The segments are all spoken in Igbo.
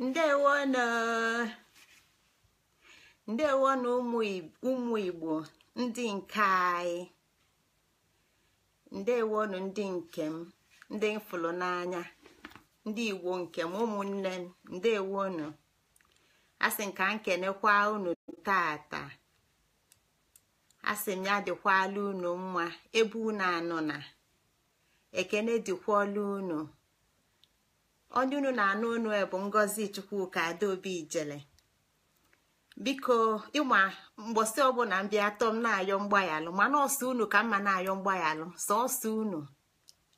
Ndewonụ, ndewonụ ụmụ Igbo ndị nke anyị, ndewonụ ndị nke m, ndị m fụlụ n'anya, ndị Igbo nke m, ụmụnne m, ndewonụ. Asị m ka m kenekwa unu tata. Asị m ya dịkwala unu mma ebe unu anọ na ekene dịkwala unu. Onye unu na-anụ unu bụ Ngozi Chukwuka Adaobi Ijele. Biko ịma mgbọsị ọbụla mbịa atọ m na-ayọ mgbaghalụ, mana ọsọ unu ka mma na-ayọ mgbaghalụ, sọọsọ unu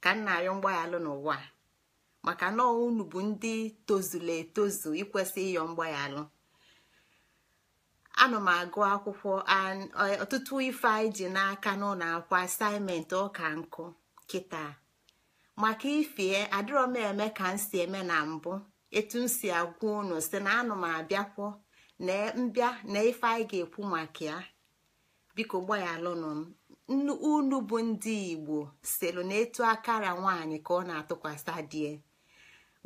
ka m na-ayọ mgbaghalụ n'ụwa, maka na unu bụ ndị tozuru etozu ikwesị ịyọ mgbaghalụ. Ana m agụ akwụkwọ ọtụtụ ife anyị ji n'aka n'ụlọ akwụkwọ asaịmentị ọka nkụ kịta, maka ifie adịrọ m eme ka m si eme na mbụ. Etu m si agwa unu si na anụ m abịakwọ na mbịa na ife anyị ga-ekwu maka ya. Biko gbaghalụnụ m. Unu bụ ndị Igbo selu na etu akara nwaanyị ka ọ na-atụkwasị die,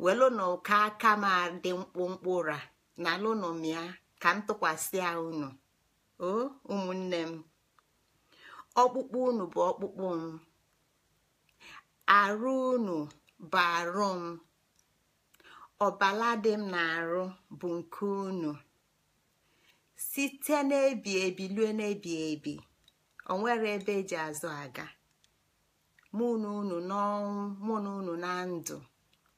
welụnụ ka aka m dị mkpụmkpụ ra na lụnụ m ya ka m tụkwasị ya unu. O ụmụnne m, ọkpụkpụ unu bụ ọkpụkpụ m, arụ unu bụ arụ m, ọbala dị m na-arụ bụ nke unu. Site n'ebi ebi lue n'ebi ebi, o nwere ebe eji azụ aga. Mụ na unu n'ọnwụ, mụ na unu na ndụ,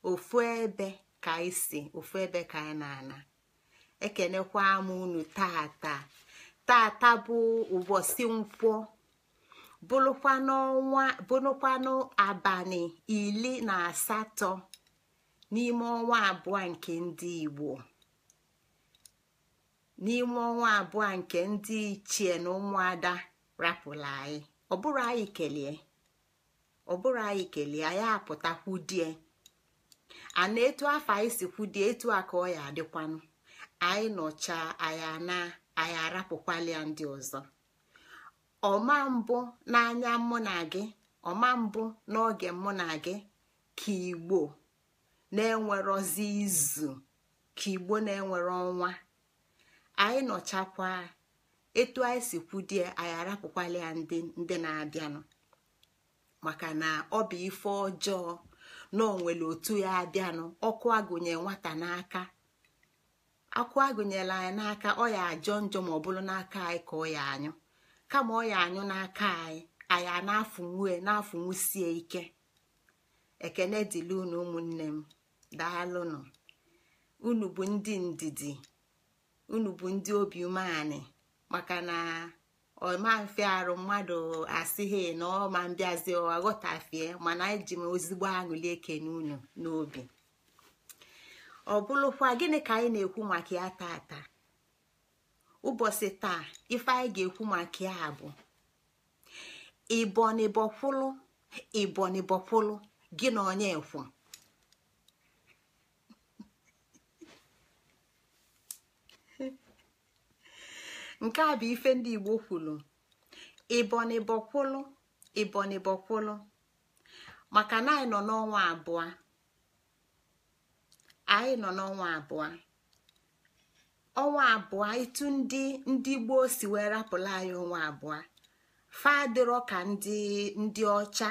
ofu ebe ka anyị si, ofu ebe ka anyị na-ana. Ekenekwa m unu tata. Tata bụ ụbọchị nkwọ, bụrụkwanụ abalị 18 n'ime ọnwa abụọ nke ndị Igbo, n'ime ọnwa abụọ nke ndị ichie na ụmụada rapụrụ anyị. Ọ bụrụ anyị kelee, ọ bụrụ anyị kelee, anyị apụtakwudie ana etu afọ anyị si kwudie, etu a ka ọ ya adịkwanụ. Anyị nọcha anyị ana, anyị arapụkwala ya ndị ọzọ. Ọma mbụ n'anya mụ na gị, ọma mbụ n'oge mụ na gị, ka Igbo na-enwerozi izu, ka Igbo na-enwere ọnwa. Anyị nọchakwa etu anyị si kwudie, anyị arapụkwala ya ndị na-abịanụ, maka na ọ bụ ife ọjọọ na o nwere otu ya abịanụ. Ọkụ agụnye nwata n'aka, akụ agụnyela anyị n'aka, ọ ya ajọ njọ ma ọ bụrụ n'aka anyị ka ọ ya anyụ. Kama ọ ya anyụ n'aka anyị, anyị a na-afụnwue na-afụnwusie ike. Ekene dịla unu ụmụnne m, daalụnụ. Unu bụ ndị ndidi, unu bụ ndị obi umeanị, maka na ọma mfe arụ mmadụ asịghị na ọ ma mbịazi aghọtafie, mana eji m ozigbo aṅụli ekene unu n'obi. Ọ bụrụkwa gịnị ka anyị na-ekwu maka ya tata? Ụbọchị taa, ife anyị ga-ekwu maka ya bụ ịbọnịbọkwụlụ, ịbọnịbọkwụlụ gị na onye ekwu. Nke a bụ ife ndị Igbo kwuru, ịbọnịbọkwụlụ, ịbọnịbọkwụlụ, maka na anyị nọ n'ọnwa abụọ. Anyị nọ n'ọnwa abụọ. Ọnwa abụọ, etu ndị gboo si wee rapụla anyị ọnwa abụọ, fa adịrọ ka ndị ọcha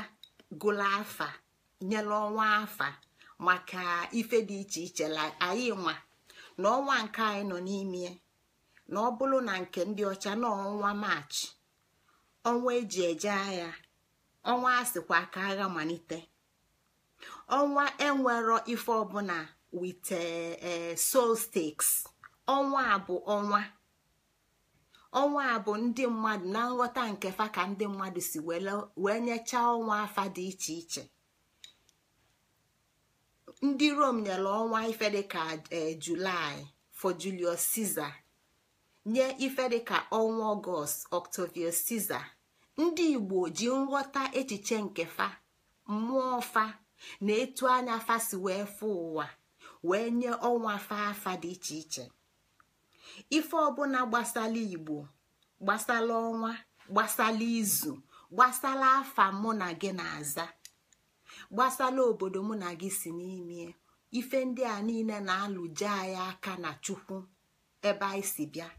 gụla afa, nyela ọnwa afa maka ife dị iche iche. Anyị nwa na ọnwa nke anyị nọ n'ime, na ọ bụrụ na nke ndị ọcha na ọnwa Maachị, ọnwa eji eje agha, ọnwa asịkwa ka agha malite, ọnwa enwero ife ọbụla with solstice. Ọnwa bụ ọnwa, ọnwa bụ ndị mmadụ na nghọta nke fa ka ndị mmadụ si wee nyechaa ọnwa afa dị iche iche. Ndị Rom nyere ọnwa ife dịka Julaị for Julius Caesar, nye ife dịka ọnwa Ọgọst Octavius Caesar. Ndị Igbo ji nghọta echiche nke fa, mmụọ fa na etu anya fa si wee fụ ụwa, wee nye ọnwa fa afa dị iche iche. Ife ọbụla gbasala Igbo, gbasala ọnwa, gbasala izu, gbasala afa mụ na gị na-aza, gbasala obodo mụ na gị si n'ime, Ife ndị a niile na-alụje anyị aka na Chukwu ebe anyị si bịa.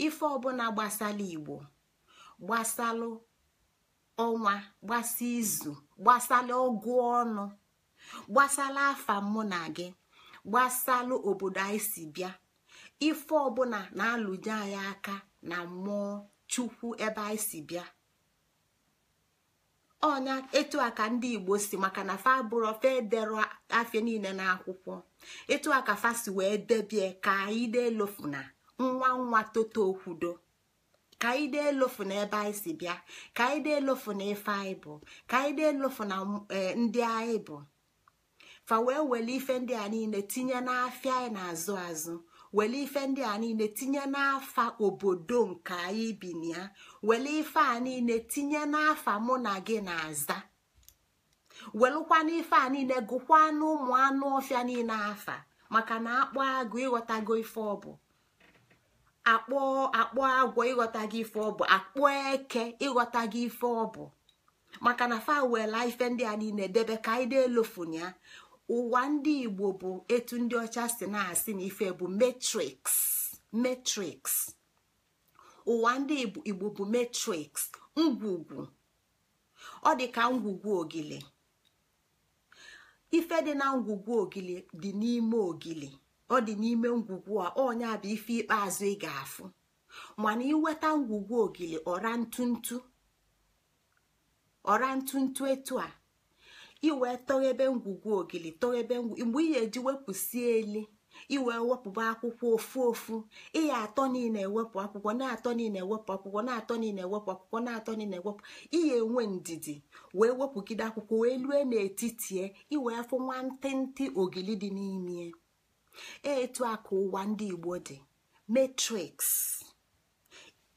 Ife ọbụla gbasara Igbo, gbasalụ ọnwa, gbasa izu, gbasara ọgụ ọnụ, gbasara afa mụ na gị, gbasalụ obodo anyị si bịa, ife ọbụla na-alụje anyị aka na mmụọ Chukwu ebe anyị si bịa. Ọnya etu a ka ndị Igbo si, maka na fa bụrụ fa edero afịa niile n'akwụkwọ, etu a ka fa si wee debie ka anyị deelofuna nwa nwa toto okwudo, ka anyị deelofu na ebe anyị si bịa, ka anyị deelofu na ife anyị bụ, ka anyị deelofu na ndị anyị bụ. Fa wee wele ife ndị a niile tinye n'afịa anyị na-azụ azụ, wele ife ndị a niile tinye n'afa obodo nke anyị bi na ya, wele ife a niile tinye n'afa mụ na gị na-aza, welụkwa n'ife a niile gụkwa n'ụmụ anụ ọfịa niile afa, maka na akpọ agụ ịghọtago ife ọ bụ, akpọ akpọ agwọ ịghọtago ife ọ bụ, akpọ eke ịghọtago ife ọ bụ, maka na fa wela ife ndị a niile debe ka anyị deelofu ya. Ụwa ndị Igbo bụ etu ndị ọcha si na-asị na ife bụ matrix. Matrix. Ụwa ndị Igbo bụ matrix, ngwugwu. Ọ dị ka ngwugwu ogili. Ife dị na ngwugwu ogili dị n'ime ogili, ọ dị n'ime ngwugwu a, ọnya bụ ife ikpeazụ ị ga-afụ. Mana iweta ngwugwu ogili ọra ntụntụ, ọra ntụntụ etu a, iwe tọghebe ngwugwu ogili, tọghebe mgbe ị ga-eji wepụsie eli, iwe wepụba akwụkwọ ofu ofu, ihe atọ niile ewepụ akwụkwọ, na-atọ niile ewepụ akwụkwọ, na-atọ niile ewepụ akwụkwọ, na-atọ niile ewepụ. Ihe enwe ndidi wee wepụgide akwụkwọ wee lue n'etiti iwe afụ nwantịntị ogili dị n'ime. Etu a ka ụwa ndị Igbo dị, matrix.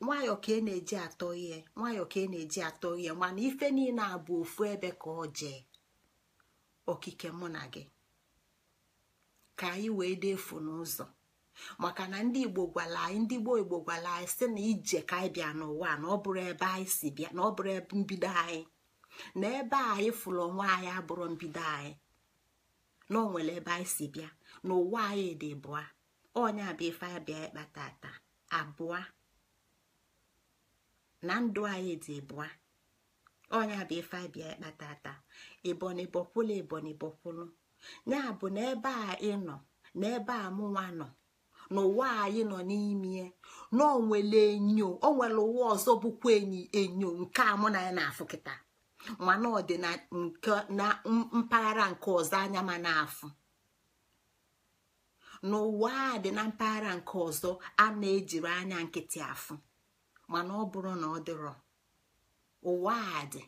Nwayọọ ka ị na-eji atọ ihe, nwayọọ ka ị na-eji atọ ihe, mana ife niile a bụ ofu ebe ka ọ jee. Okike mụ na gị ka anyị wee defu n'ụzọ, maka na ndị Igbo gwara anyị, ndị gboo Igbo gwara anyị sị na ije ka anyị bịa n'ụwa, na ọ bụrụ ebe anyị si bịa, na ọ bụrụ ebe mbido anyị, na ebe anyị fụrụ onwe anyị abụrụ mbido anyị, na ọ nwere ebe anyị si bịa, na ụwa anyị dị bụa. Ọnya bụ ife anyị bịa ịkpata ata abụọ, na ndụ anyị dị bụa. Ọnya bụ ife anyị bịa ịkpata ata ịbọnịbọkwụlụ, ịbọnịbọkwụlụ. Ya bụ na ebe a ị nọ, na ebe a mụnwa nọ, n'ụwa anyị nọ n'ime, na o nwere enyo, o nwere ụwa ọzọ bụkwa enyi enyo nke a mụ na ya na-afụ kịta, mana ọ dị na nke na mpaghara nke ọzọ anya ma na-afụ. N'ụwa a dị na mpaghara nke ọzọ a na-ejiri anya nkịtị afụ, mana ọ bụrụ na ọ dịrọ, ụwa a dị.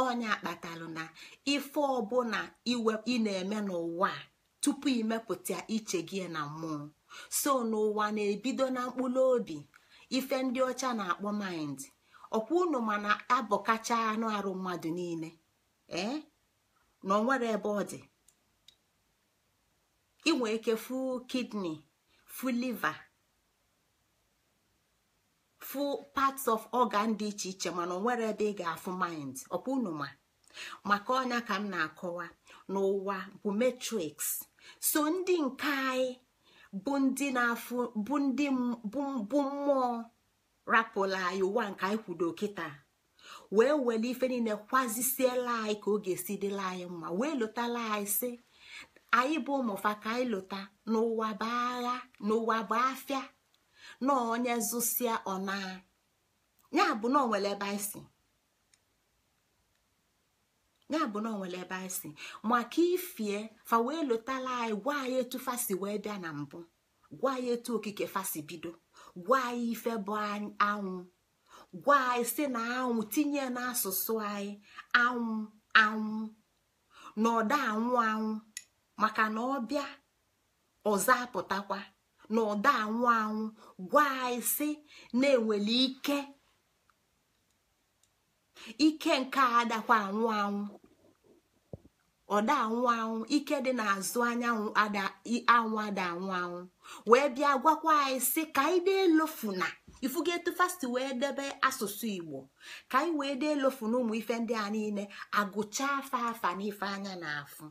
Onye akpatalụ na ife ọbụla ị na-eme n'ụwa tupu imepụta iche gị na mmụọ. So n'ụwa na-ebido na mkpụrụ obi, ife ndị ọcha na-akpọ mind. Ọkwa unu mana abọkacha anụ arụ mmadụ niile, na ọ nwere ebe ọ dị. Ị nwee ike fụ kidney, fụ liver, fụ parts of organ dị iche iche, mana ọ nwere ebe ị ga-afụ mind. Ọkwa unu ma maka ọnya ka m na-akọwa n'ụwa bụ matrix. So ndị nke anyị bụ ndị na-afụ, bụ ndị bụ mmụọ rapụla anyị ụwa nke anyị kwudo kịta, wee were ife niile kwazisiela anyị ka ọ ga-esi dịla anyị mma, wee lụtala anyị sị anyị bụ ụmụfa ka anyị lụta n'ụwa bụ agha, n'ụwa bụ afịa, na onye zụsịa ọna ya bụ na onwere ebe anyị si, ya bụ na onwere ebe anyị si. Maka ifie fa wee lụtala anyị, gwa anyị etu fa si wee bịa na mbụ, gwa anyị etu okike fa si bido, gwa anyị ife bụ anwụ, gwa anyị si na anwụ tinye n'asụsụ anyị anwụ anwụ na ọda anwụ anwụ, maka na ọ bịa ọzọ apụtakwa na ọda anwụ anwụ. Gwa anyị si na-enwere ike, ike nke a adakwa anwụ anwụ, ọda anwụ anwụ, ike dị n'azụ anyanwụ ada anwụ ada anwụ anwụ. Wee bịa gwakwa anyị sị ka anyị dee elofuna ifuga etu fasti wee debe asụsụ Igbo, ka anyị wee dee elofuna ụmụ ife ndị a niile agụcha afa afa n'ife anya na-afụ.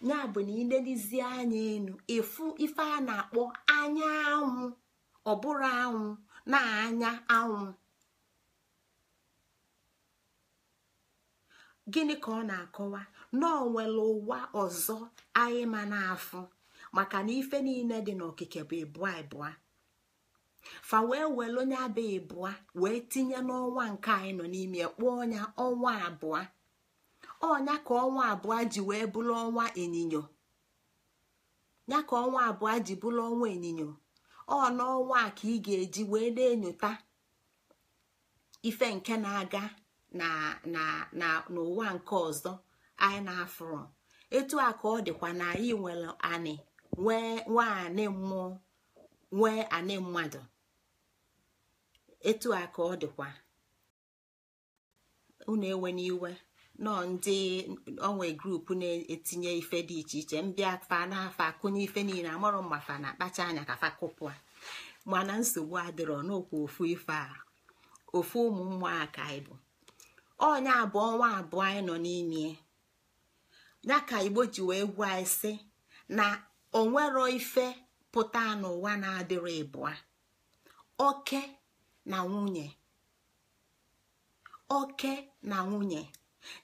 Ya bụ na ilelizie anya enu ịfụ ife a na-akpọ anya anwụ, ọ bụrụ anwụ na anya anwụ. Gịnị ka ọ na-akọwa? Na ọ nwere ụwa ọzọ anyị ma na-afụ, maka na ife niile dị n'okike bụ ịbụa ịbụa. Fa wee were onye abịa ịbụa wee tinye n'ọnwa nke anyị nọ n'ime, kpọọ ọnya ọnwa abụọ. Ọnya ka ọnwa abụọ ji wee bụrụ ọnwa ịnyịnyo. Ya ka ọnwa abụọ ji bụrụ ọnwa ịnyịnyo. Ọ n'ọnwa a ka ị ga-eji wee na-enyota ife nke na-aga na na na n'ụwa nke ọzọ anyị na-afụrụ. Etu a ka ọ dịkwa na anyị nwere anị, nwee anị mmụọ, nwee anị mmadụ. Etu a ka ọ dịkwa. Unu ewe n'iwe nọ ndị onwe grupu na-etinye ife dị iche iche mbịa fa n'afa akụnye ife niile amarọ mma fa na-akpacha anya ka fa kụpụa, mana nsogbu adịrọ n'okwu ofu ife a, ofu ụmụ mmụọ a ka anyị bụ. Ọnya abụọ ọnwa abụọ anyị nọ n'ime ya ka Igbo ji wee gwa anyị sị na onwero ife pụta n'ụwa na-adịrọ ịbụa. Oke na nwunye, oke na nwunye.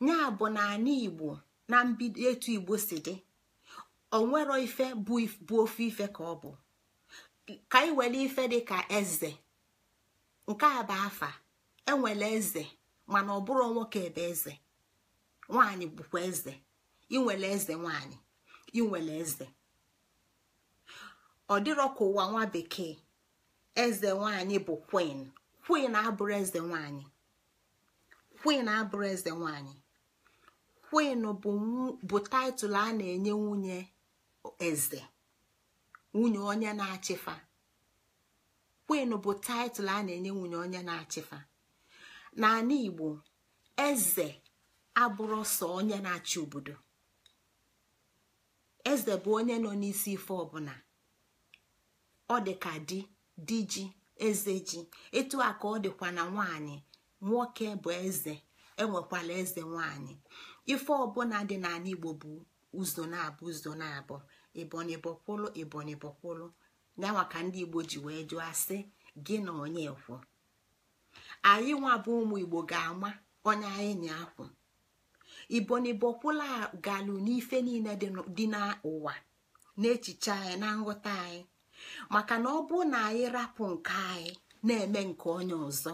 Ya bụ na ala Igbo na mbido etu Igbo si dị, onwero ife bụ ofu ife ka ọ bụ. Ka anyị were ife dị ka eze, nke a bụ afa. Enwere eze mana ọ bụrụ nwoke ebe eze, nwaanyị bụkwa eze. Inwere eze nwaanyị, inwere eze. Ọ dịrọ ka ụwa nwa bekee, eze nwaanyị bụ queen. Queen abụrụ eze nwaanyị. Queen abụrụ eze nwaanyị. Queen bụ taịtụl a na-enye nwunye eze, nwunye onye na-achịfa. Queen bụ taịtụl a na-enye nwunye onye na-achịfa. N'ala Igbo, eze abụrụ sọ onye na-achị obodo. Eze bụ onye nọ n'isi ife ọbụla. Ọ dị ka di, di ji, eze ji. Etu a ka ọ dịkwa na nwaanyị, nwoke bụ eze, enwekwala eze nwaanyị. Ife ọbụla dị n'ala Igbo bụ ụzọ na-abụ ụzọ na-abụ, ịbọnịbọkwụlụ ịbọnịbọkwụlụ. Yanwa ka ndị Igbo ji wee jụọ asị, gị na onye kwu? Anyị nwa bụ ụmụ Igbo ga-ama onye anyị na-akwụ. Ịbọnịbọkwụlụ a galụ n'ife niile dị n'ụwa, n'echiche anyị, na nghọta anyị. Maka na ọ bụ na anyị rapụ nke anyị na-eme nke onye ọzọ.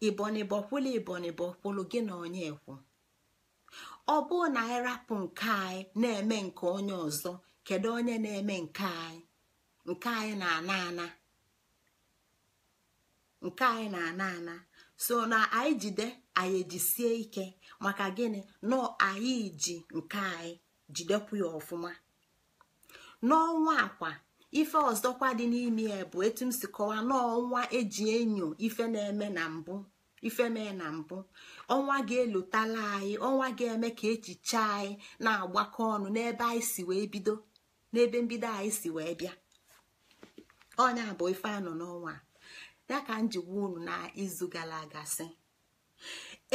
Ịbọnịbọkwụlụ ịbọnịbọkwụlụ, gị na onye kwu? Ọ bụ na anyị rapụ nke anyị na-eme nke onye ọzọ, kedu onye na-eme nke anyị? Nke anyị na-ana ana. Nke anyị na-ana ana. So na anyị jide, anyị ejisie ike. Maka gịnị? Nọ anyị ji nke anyị jidekwu ya ọfụma. N'ọnwa akwa, ife ọzọkwa dị n'ime ya bụ etu m si kọwaa n'ọnwa eji enyo ife na-eme na mbụ, ife mee na mbụ. Ọnwa ga-elotala anyị, ọnwa ga-eme ka echiche anyị na-agbakọ ọnụ n'ebe anyị si wee bido, n'ebe mbido anyị si wee bịa. Ọnya bụ ife anọ n'ọnwa ya ka m ji gwa unu na izu gara aga sị,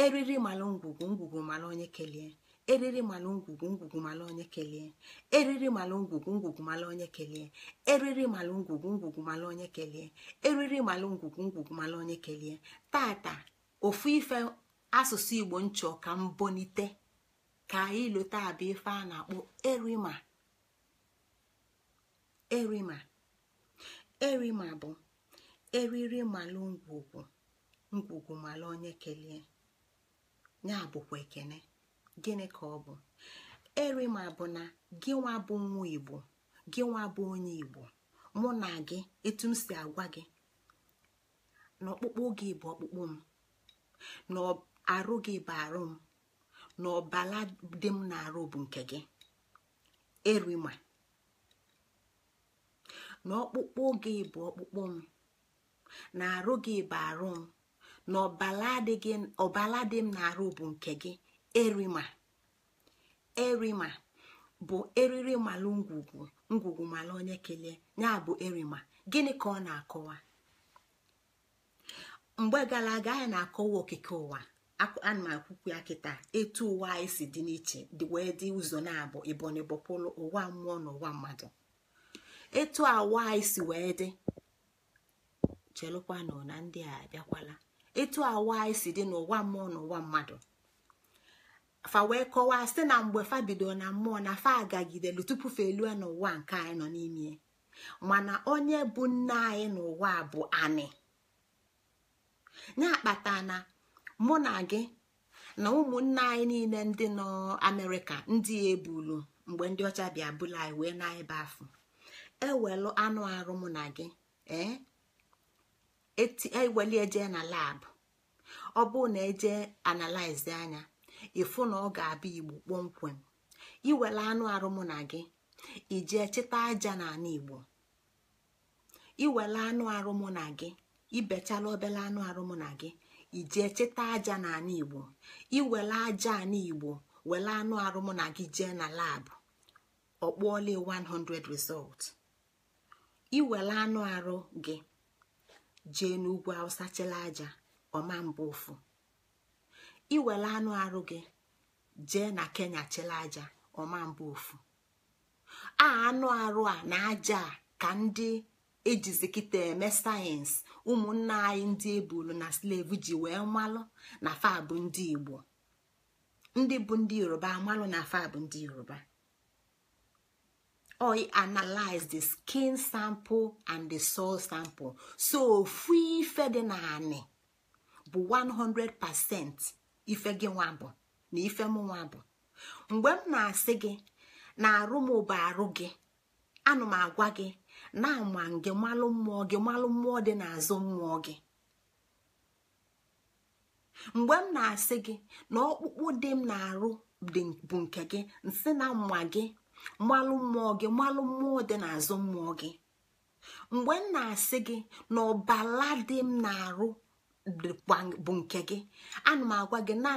eriri malụ ngwugwu, ngwugwu malụ onye kelee. Eriri malụ ngwugwu, ngwugwu malụ onye kelee. Eriri malụ ngwugwu, ngwugwu malụ onye kelee. Eriri malụ ngwugwu, ngwugwu malụ onye kelee. Eriri malụ ngwugwu, ngwugwu malụ onye kelee. Tata ofu ife asụsụ Igbo nchọ ka m bonite ka anyị lota abụ ife a na-akpọ erima. Erima. Erima bụ eriri malụ ngwugwu, ngwugwu malụ onye kelee. Ya bụkwa ekene. Gịnị ka ọ bụ? Erima bụ na gị nwa bụ nwa Igbo, gị nwa bụ onye Igbo, mụ na gị, etu m si agwa gị na ọkpụkpụ gị bụ ọkpụkpụ m, na arụ gị bụ arụ m, na ọbala dị m na-arụ bụ nke gị. Erima. Na ọkpụkpụ gị bụ ọkpụkpụ m, na arụ gị bụ arụ m, na ọbala dị m na-arụ bụ nke gị. Erima. Erima bụ eriri malụ ngwugwu, ngwugwu malụ onye kelee. Ya bụ erima. Gịnị ka ọ na-akọwa? Mgbe gara aga anyị na-akọwa okike ụwa. Ana m akwụkwọ ya kịta etu ụwa anyị si dị n'iche dị wee dị ụzọ na-abụ ịbọnịbọkwụlụ ụwa mmụọ na ụwa mmadụ. Etu awa anyị si wee dị, chelụkwanụ na ndị a abịakwala. Etu awa anyị si dị n'ụwa mmụọ na ụwa mmadụ, fa wee kọwaa sị na mgbe fa bido na mmụọ na fa agagidelu tupu fa elue n'ụwa nke anyị nọ n'ime. Mana onye bụ nne anyị n'ụwa bụ anị. Ya kpata na mụ na gị na ụmụnne anyị niile ndị nọ Amerịka, ndị ebulu mgbe ndị ọcha bịa bụla anyị wee na ebe afọ, ewelu anụ arụ mụ na gị eweli eje na lab, ọ bụ na eje analize anya ịfụ na ọ ga-abụ Igbo kpọmkwem. Iwele anụ arụ mụ na gị ijee chịta aja n'ala Igbo, iwele anụ arụ mụ na gị ibechala obele anụ arụ mụ na gị ijee chịta aja n'ala Igbo, iwele aja ala Igbo wele anụ arụ mụ na gị jee na lab, ọkpụọla 100 result. Iwele anụ arụ gị jee n'ugwu Awụsa chịla aja, ọma mba ụfụ. Iwele anụ arụ gị jee na Kenya chịla aja, ọma mba ụfụ. A anụ arụ a na aja a ka ndị ejizi kịta eme sayensị ụmụnne anyị ndị ebulu na slave ji wee malụ na fa bụ ndị Igbo, ndị bụ ndị Yoruba amalụ na fa bụ ndị Yoruba. Oi analyze the skin sample and the soil sample. So ofu ife dị naanị bụ 100% ife gị nwa bụ na ife mụ nwa bụ. Mgbe m na-asị gị na arụ m bụ arụ gị, anụ m agwa gị na ama gị malụ mmụọ gị, malụ mmụọ dị n'azụ mmụọ gị. Mgbe m na-asị gị na ọkpụkpụ dị m na-arụ bụ nke gị, nsị na mma gị malụ mmụọ gị, malụ mmụọ dị n'azụ mmụọ gị. Mgbe m na-asị gị na ọbala dị m na-arụ bụ nke gị, ana m agwa gị na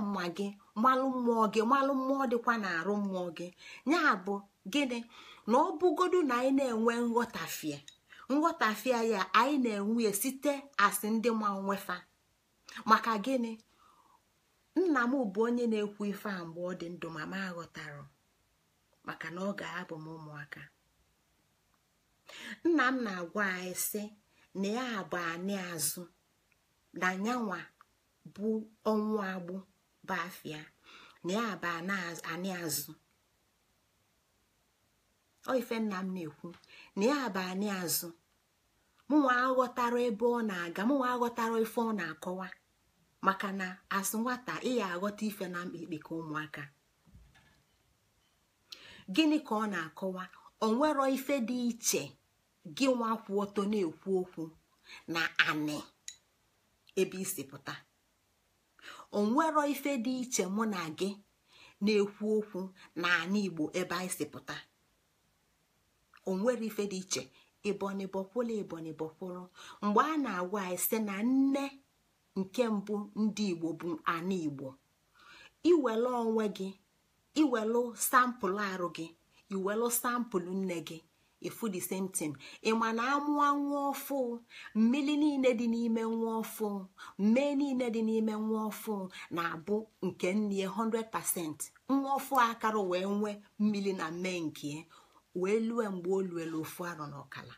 mma gị malụ mmụọ gị, malụ mmụọ dịkwa n'arụ mmụọ gị. Ya bụ gịnị? Na ọ bụgodu na anyị na-enwe nghọtafie, nghọtafie ya anyị na-enwe site asị ndị ma nwefa. Maka gịnị? Nna m bụ onye na-ekwu ife a mgbe ọ dị ndụ, ma m aghọtara, maka na ọ ga-abụ m ụmụaka. Nna m na-agwa anyị sị na ya bụ anị azụ, na nyanwa bụ ọnwụ agbụ bụ afịa, na ya bụ anị azụ. Ọ ife nna m na-ekwu na ya bụ anị azụ. Mụnwa aghọtara ebe ọ na-aga, mụnwa aghọtara ife ọ na-akọwa, maka na asụ nwata ị ya aghọta ife na mkpikpi ka ụmụaka. Gịnị ka ọ na-akọwa? O nwero ife dị iche gị nwa kwụ ọtọ na-ekwu okwu na anị ebe isi pụta. O nwero ife dị iche mụ na gị na-ekwu okwu na anị Igbo ebe anyị si pụta. O nwere ife dị iche. Ịbọnịbọkwụlụ ịbọnịbọkwụlụ. Mgbe a na-agwa anyị sị na nne nke mbụ ndị Igbo bụ anị Igbo, iwelu onwe gị, iwelu sampụlụ arụ gị, iwelu sampụlụ nne gị, ifu the same thing. Ị ma na amụọ nwa ọfụ, mmiri niile dị n'ime nwa ọfụ, mmee niile dị n'ime nwa ọfụ na-abụ nke nne 100%. Nwa ọfụ akara wee nwee mmiri na mmee nke wee lue mgbe o luelu ofu arọ na ọkala.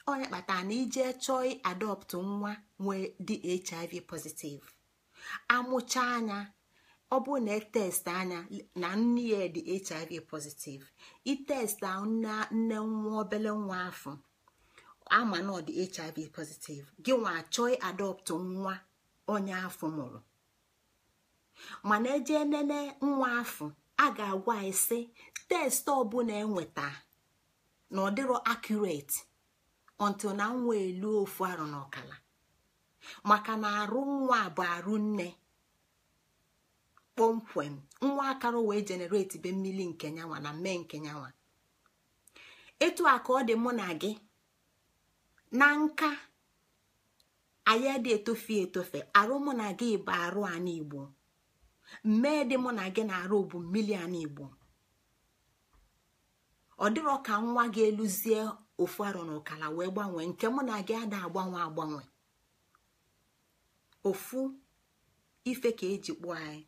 Onye kpatara na ije chọọ adọpt nwa nwee dị HIV positive, amụcha anya, ọ bụ na etest anya na nne ya dị HIV positive, itest nne nwa obele nwa afọ ama na ọ dị HIV positive, gị nwa achọghị adọpt nwa onye afọ mụrụ. Mana eje nene nwa afọ, a ga-agwa anyị sị test ọbụla enweta na ọ dịrọ accurate until na nwa elu ofu arụ na ọkala, maka na arụ nwa bụ arụ nne kpọmkwem. Nwa akara wee generate be mmiri nke nyanwa na mmee nke nyanwa. Etu a ka ọ dị mụ na gị na nka anyị dị etofe etofe. Arụ mụ na gị bụ arụ anị Igbo, mmee dị mụ na gị na-arụ bụ mmiri anị Igbo. Ọ dịrọ ka nwa gị eluzie ofu arụ na ọkala wee gbanwee, nke mụ na gị ada agbanwe agbanwe. Ofu ife ka eji kpụọ anyị.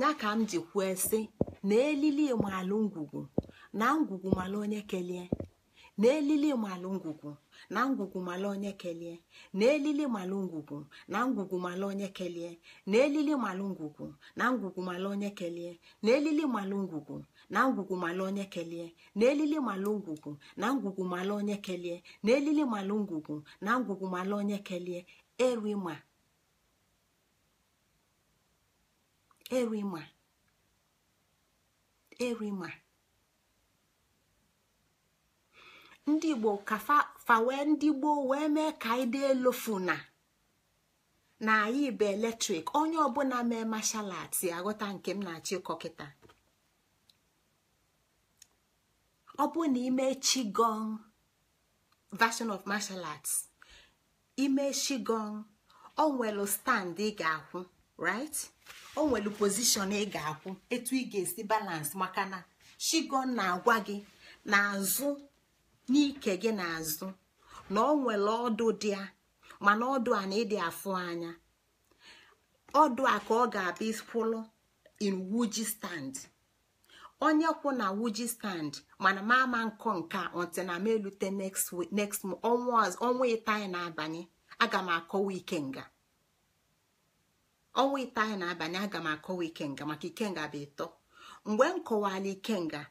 Ya ka m ji kwuo sị na elili malụ ngwugwu na ngwugwu malụ onye kelie, na elili malụ ngwugwu na ngwugwu malụ onye kelie, na elili malụ ngwugwu na ngwugwu malụ onye kelie, na elili malụ ngwugwu na ngwugwu malụ onye kelie, na elili malụ ngwugwu na ngwugwu malụ onye kelie, na elili malụ ngwugwu na ngwugwu malụ onye kelie, na elili malụ ngwugwu na ngwugwu malụ onye kelie. Erima, erima, erima. Ndị Igbo ka fa wee ndị gboo wee mee ka anyị dị elofuna na anyị bụ eletrik. Onye ọbụla mee martial arts aghọta nke m na-achọ ịkọ kịta. Ọ bụ na ime qigong version of martial arts, ime qigong, o nwelu stand ị ga-akwụ, right? O nwelu position ị ga-akwụ, etu ị ga-esi balance, maka na qigong na-agwa gị n'azụ n'ike gị n'azụ na ọ nwere ọdụ dị ya, mana ọdụ a na ịdị afụ anya. Ọdụ a ka ọ ga-abịa kwụlụ in wuji stand. Onye kwụ na wuji stand, mana mama nkọ nke a until na m elute next week, next ọnwa ịta anyị na-abanye, aga m akọwa ikenga. Ọnwa ịta anyị na-abanye, aga m akọwa ikenga, maka ikenga bụ ịtọ. Mgbe m kọwara ikenga,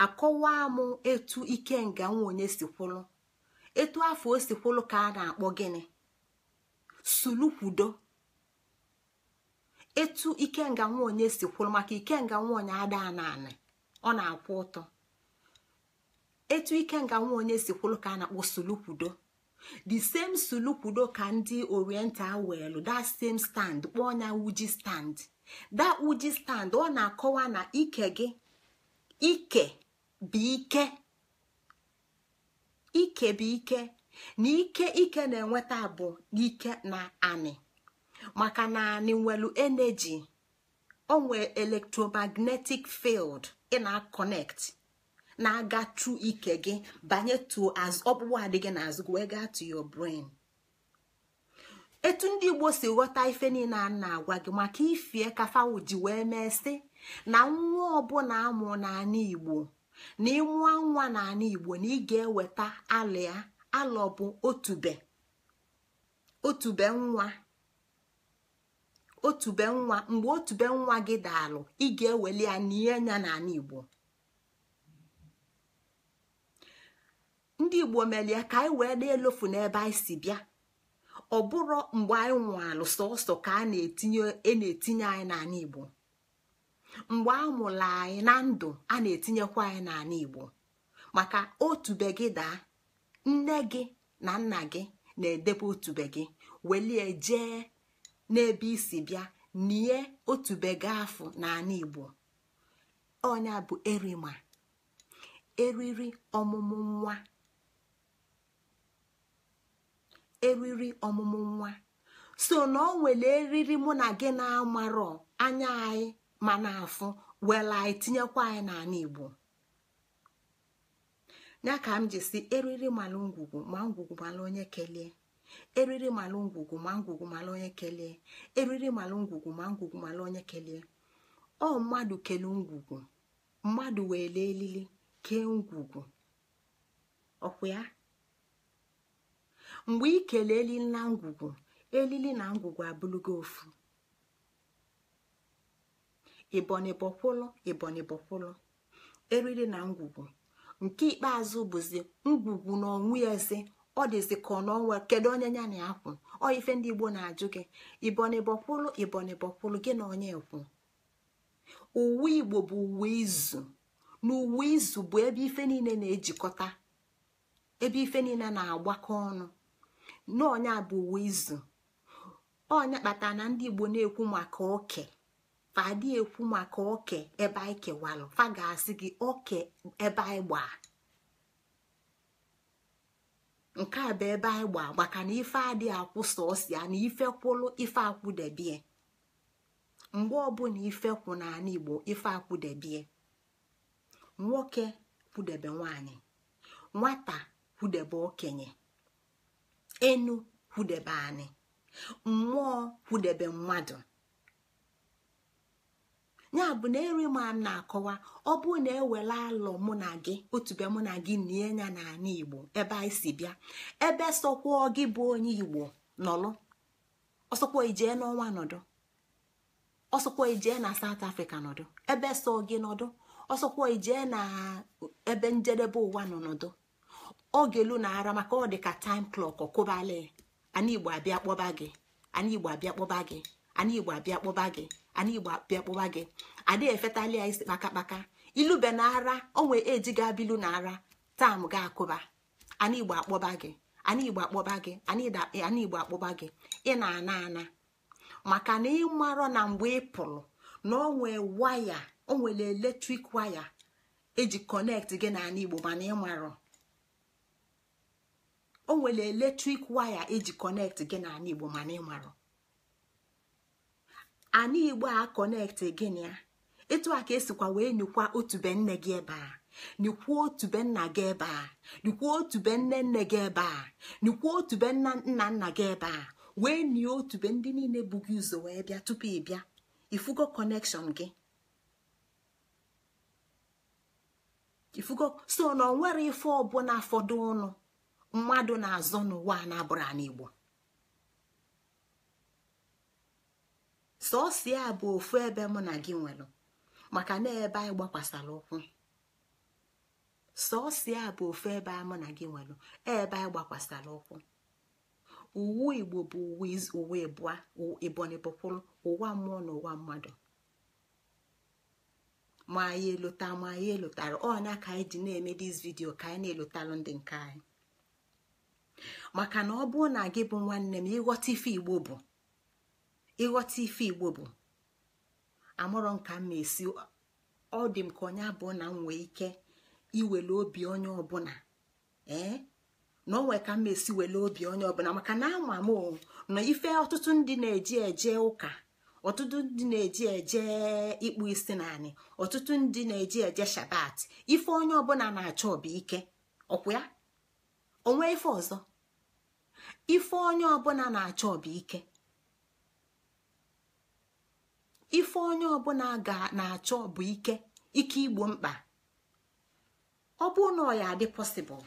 akọwa m etu ikenga nwa onye si kwụlụ, etu afọ o si kwụlụ ka a na-akpọ gịnị? Sulukwudo. Etu ikenga nwa onye si kwụlụ, maka ikenga nwa onye ada naanị, ọ na-akwụ ụtọ. Etu ikenga nwa onye si kwụlụ ka a na-akpọ sulukwudo. The same sulukwudo ka ndị oriental welu that same stand kpọọ ya wuji stand. That wuji stand ọ na-akọwa na ike gị, ike bụ ike, ike bụ ike, na ike ike na-enweta bụ ike na anị, maka na anị nwelu energy, o nwee electromagnetic field ị na-connect na-aga through ike gị banye to azụ ọkpụkpụ adịghị n'azụ gị wee gaa to your brain. Etu ndị Igbo si ghọta ife niile a na-agwa gị maka ifie ka fawo ji wee mee sị na nwa ọbụla amụ n'ala Igbo, na ịmụọ nwa n'ala Igbo na ị ga-eweta alụ ya. Alụ bụ otube, otube nwa, otube nwa. Mgbe otube nwa gị daalụ, ị ga-eweli ya nie ya n'ala Igbo. Ndị Igbo melie ka anyị wee na-elofu n'ebe anyị si bịa. Ọ bụrụ mgbe anyị nwalụ sọsọ ka a na-etinye anyị n'ala Igbo. Mgbe a mụrụ anyị na ndụ, a na-etinyekwa anyị n'ala Igbo, maka otube gị daa, nne gị na nna gị na-edebe otube gị welie jee n'ebe isi bịa nie otube gị afọ n'ala Igbo. Ọnya bụ erima, eriri ọmụmụ nwa, eriri ọmụmụ nwa. So na ọ nwere eriri mụ na gị na-amarọ anya anyị ma na-afụ were anyị tinyekwa anyị n'ala Igbo. Ya ka m ji si eriri malụ ngwugwu ma ngwugwu malụ onye kelie, eriri malụ ngwugwu ma ngwugwu malụ onye kelie, eriri malụ ngwugwu ma ngwugwu malụ onye kelie. Ọ mmadụ kelu ngwugwu, mmadụ wee elili kee ngwugwu. Ọkwa ya? Mgbe ị kelee elili na ngwugwu, elili na ngwugwu abụlụgo ofu. Ịbọnịbọkwụlụ, ịbọnịbọkwụlụ, eriri na ngwugwu. Nke ikpeazụ bụzi ngwugwu na ọnwụ eze. Ọ dịzi ka ọ n'ọnwa kedu onye ya na akwụ. Ọ ife ndị Igbo na-ajụ gị, ịbọnịbọkwụlụ, ịbọnịbọkwụlụ, gị na onye ekwu. Uwe Igbo bụ uwe izu, na uwe izu bụ ebe ife niile na-ejikọta, ebe ife niile na-agbakọ ọnụ. N'ọnya bụ uwe izu. Ọnya kpatara na ndị Igbo na-ekwu maka oke, fadị ekwu maka oke ebe anyị kewalụ, fa ga-asị gị oke ebe anyị gbaa. Nke a bụ ebe anyị gbaa, maka na ife adịghị akwụ sọsọ ya, na ife kwụlụ ife akwụdebie. Mgbe ọbụla ife kwụ n'ala Igbo, ife akwụdebie. Nwoke kwụdebe nwaanyị, nwata kwụdebe okenye, enu kwụdebe anị. Mmụọ kwudebe mmadụ. Ya bụ na eri ma m na-akọwa, ọ bụ na ewele alọ mụ na gị otube mụ na gị nie ya n'ala Igbo ebe anyị si bịa, ebe sọkwuo gị bụ onye Igbo nọlụ, ọsọkwa ijee n'ọnwa nọdụ, ọsọkwa ijee na South Africa nọdụ, ebe sọ gị nọdụ, ọsọkwa ijee na ebe njedebe ụwa nọ nọdụ, oge lu na ara maka ọ dị ka time clock ọkụbali. Ana Igbo abịa kpọba gị, ana Igbo abịa kpọba gị, ana Igbo abịa kpọba gị, ana Igbo abịa kpọba gị. Adị efetali ya isi kpakakpaka ilube na ara onwe eji ga-abilu na ara tam ga-akụba. Ana Igbo akpọba gị, ana Igbo akpọba gị, ana Igbo akpọba gị. Ị na-ana ana maka na ịmarọ na mgbe ị pụrụ na onwe waya, o nwere eletrik waya eji kọnekt gị na ana Igbo, mana ịmarọ o nwere eletrik waya eji kọnekt gị na ana Igbo, mana ịmarọ ana Igbo a kọnekt gị na ya. Etu a ka esikwa wee nyukwa otube nne gị ebe a, nyukwa otube nna gị ebe a, nyukwa otube nne nne gị ebe a, nyukwa otube nna nna nna gị ebe a, wee nie otube ndị niile bụ gị ụzọ wee bịa tupu ị bịa. Ifugo kọnekshọn gị, ifugo. So na onwere ife ọbụla fọdụ ụnụ mmadụ na-azọ n'ụwa na-abụrụ ana Igbo. Sọọsọ ya bụ ofu ebe mụ na gị nwere, maka na ebe anyị gbakwasara ụkwụ. Sọọsọ ya bụ ofu ebe mụ na gị nwere, ebe anyị gbakwasara ụkwụ. Uwe Igbo bụ uwe ịbụa, ịbọnịbọkwụrụ, ụwa mmụọ na ụwa mmadụ. Ma anyị elota, ma anyị elotara ọnya ka anyị ji na-eme dis vidio, ka anyị na-elotalụ ndị nke anyị. Maka na ọ bụrụ na gị bụ nwanne m, ịghọta ife Igbo bụ, ịghọta ife Igbo bụ amụrụ nka m esi. Ọ dị m ka onye abụọ na m nwee ike iwele obi onye ọbụla, na onwe ka m esi wele obi onye ọbụla, maka na ama m na ife ọtụtụ ndị na-eji eje ụka, ọtụtụ ndị na-eji eje ịkpụ isi naanị, ọtụtụ ndị na-eji eje shabat, ife onye ọbụla na-achọ bụ ike. Ọkwụ ya onwe ife ọzọ, ife onye ọbụla na-achọ bụ ike. Ife onye ọbụla na-achọ bụ ike, ike igbo mkpa. Ọ bụrụ na ọ ya adị pọsịbụl,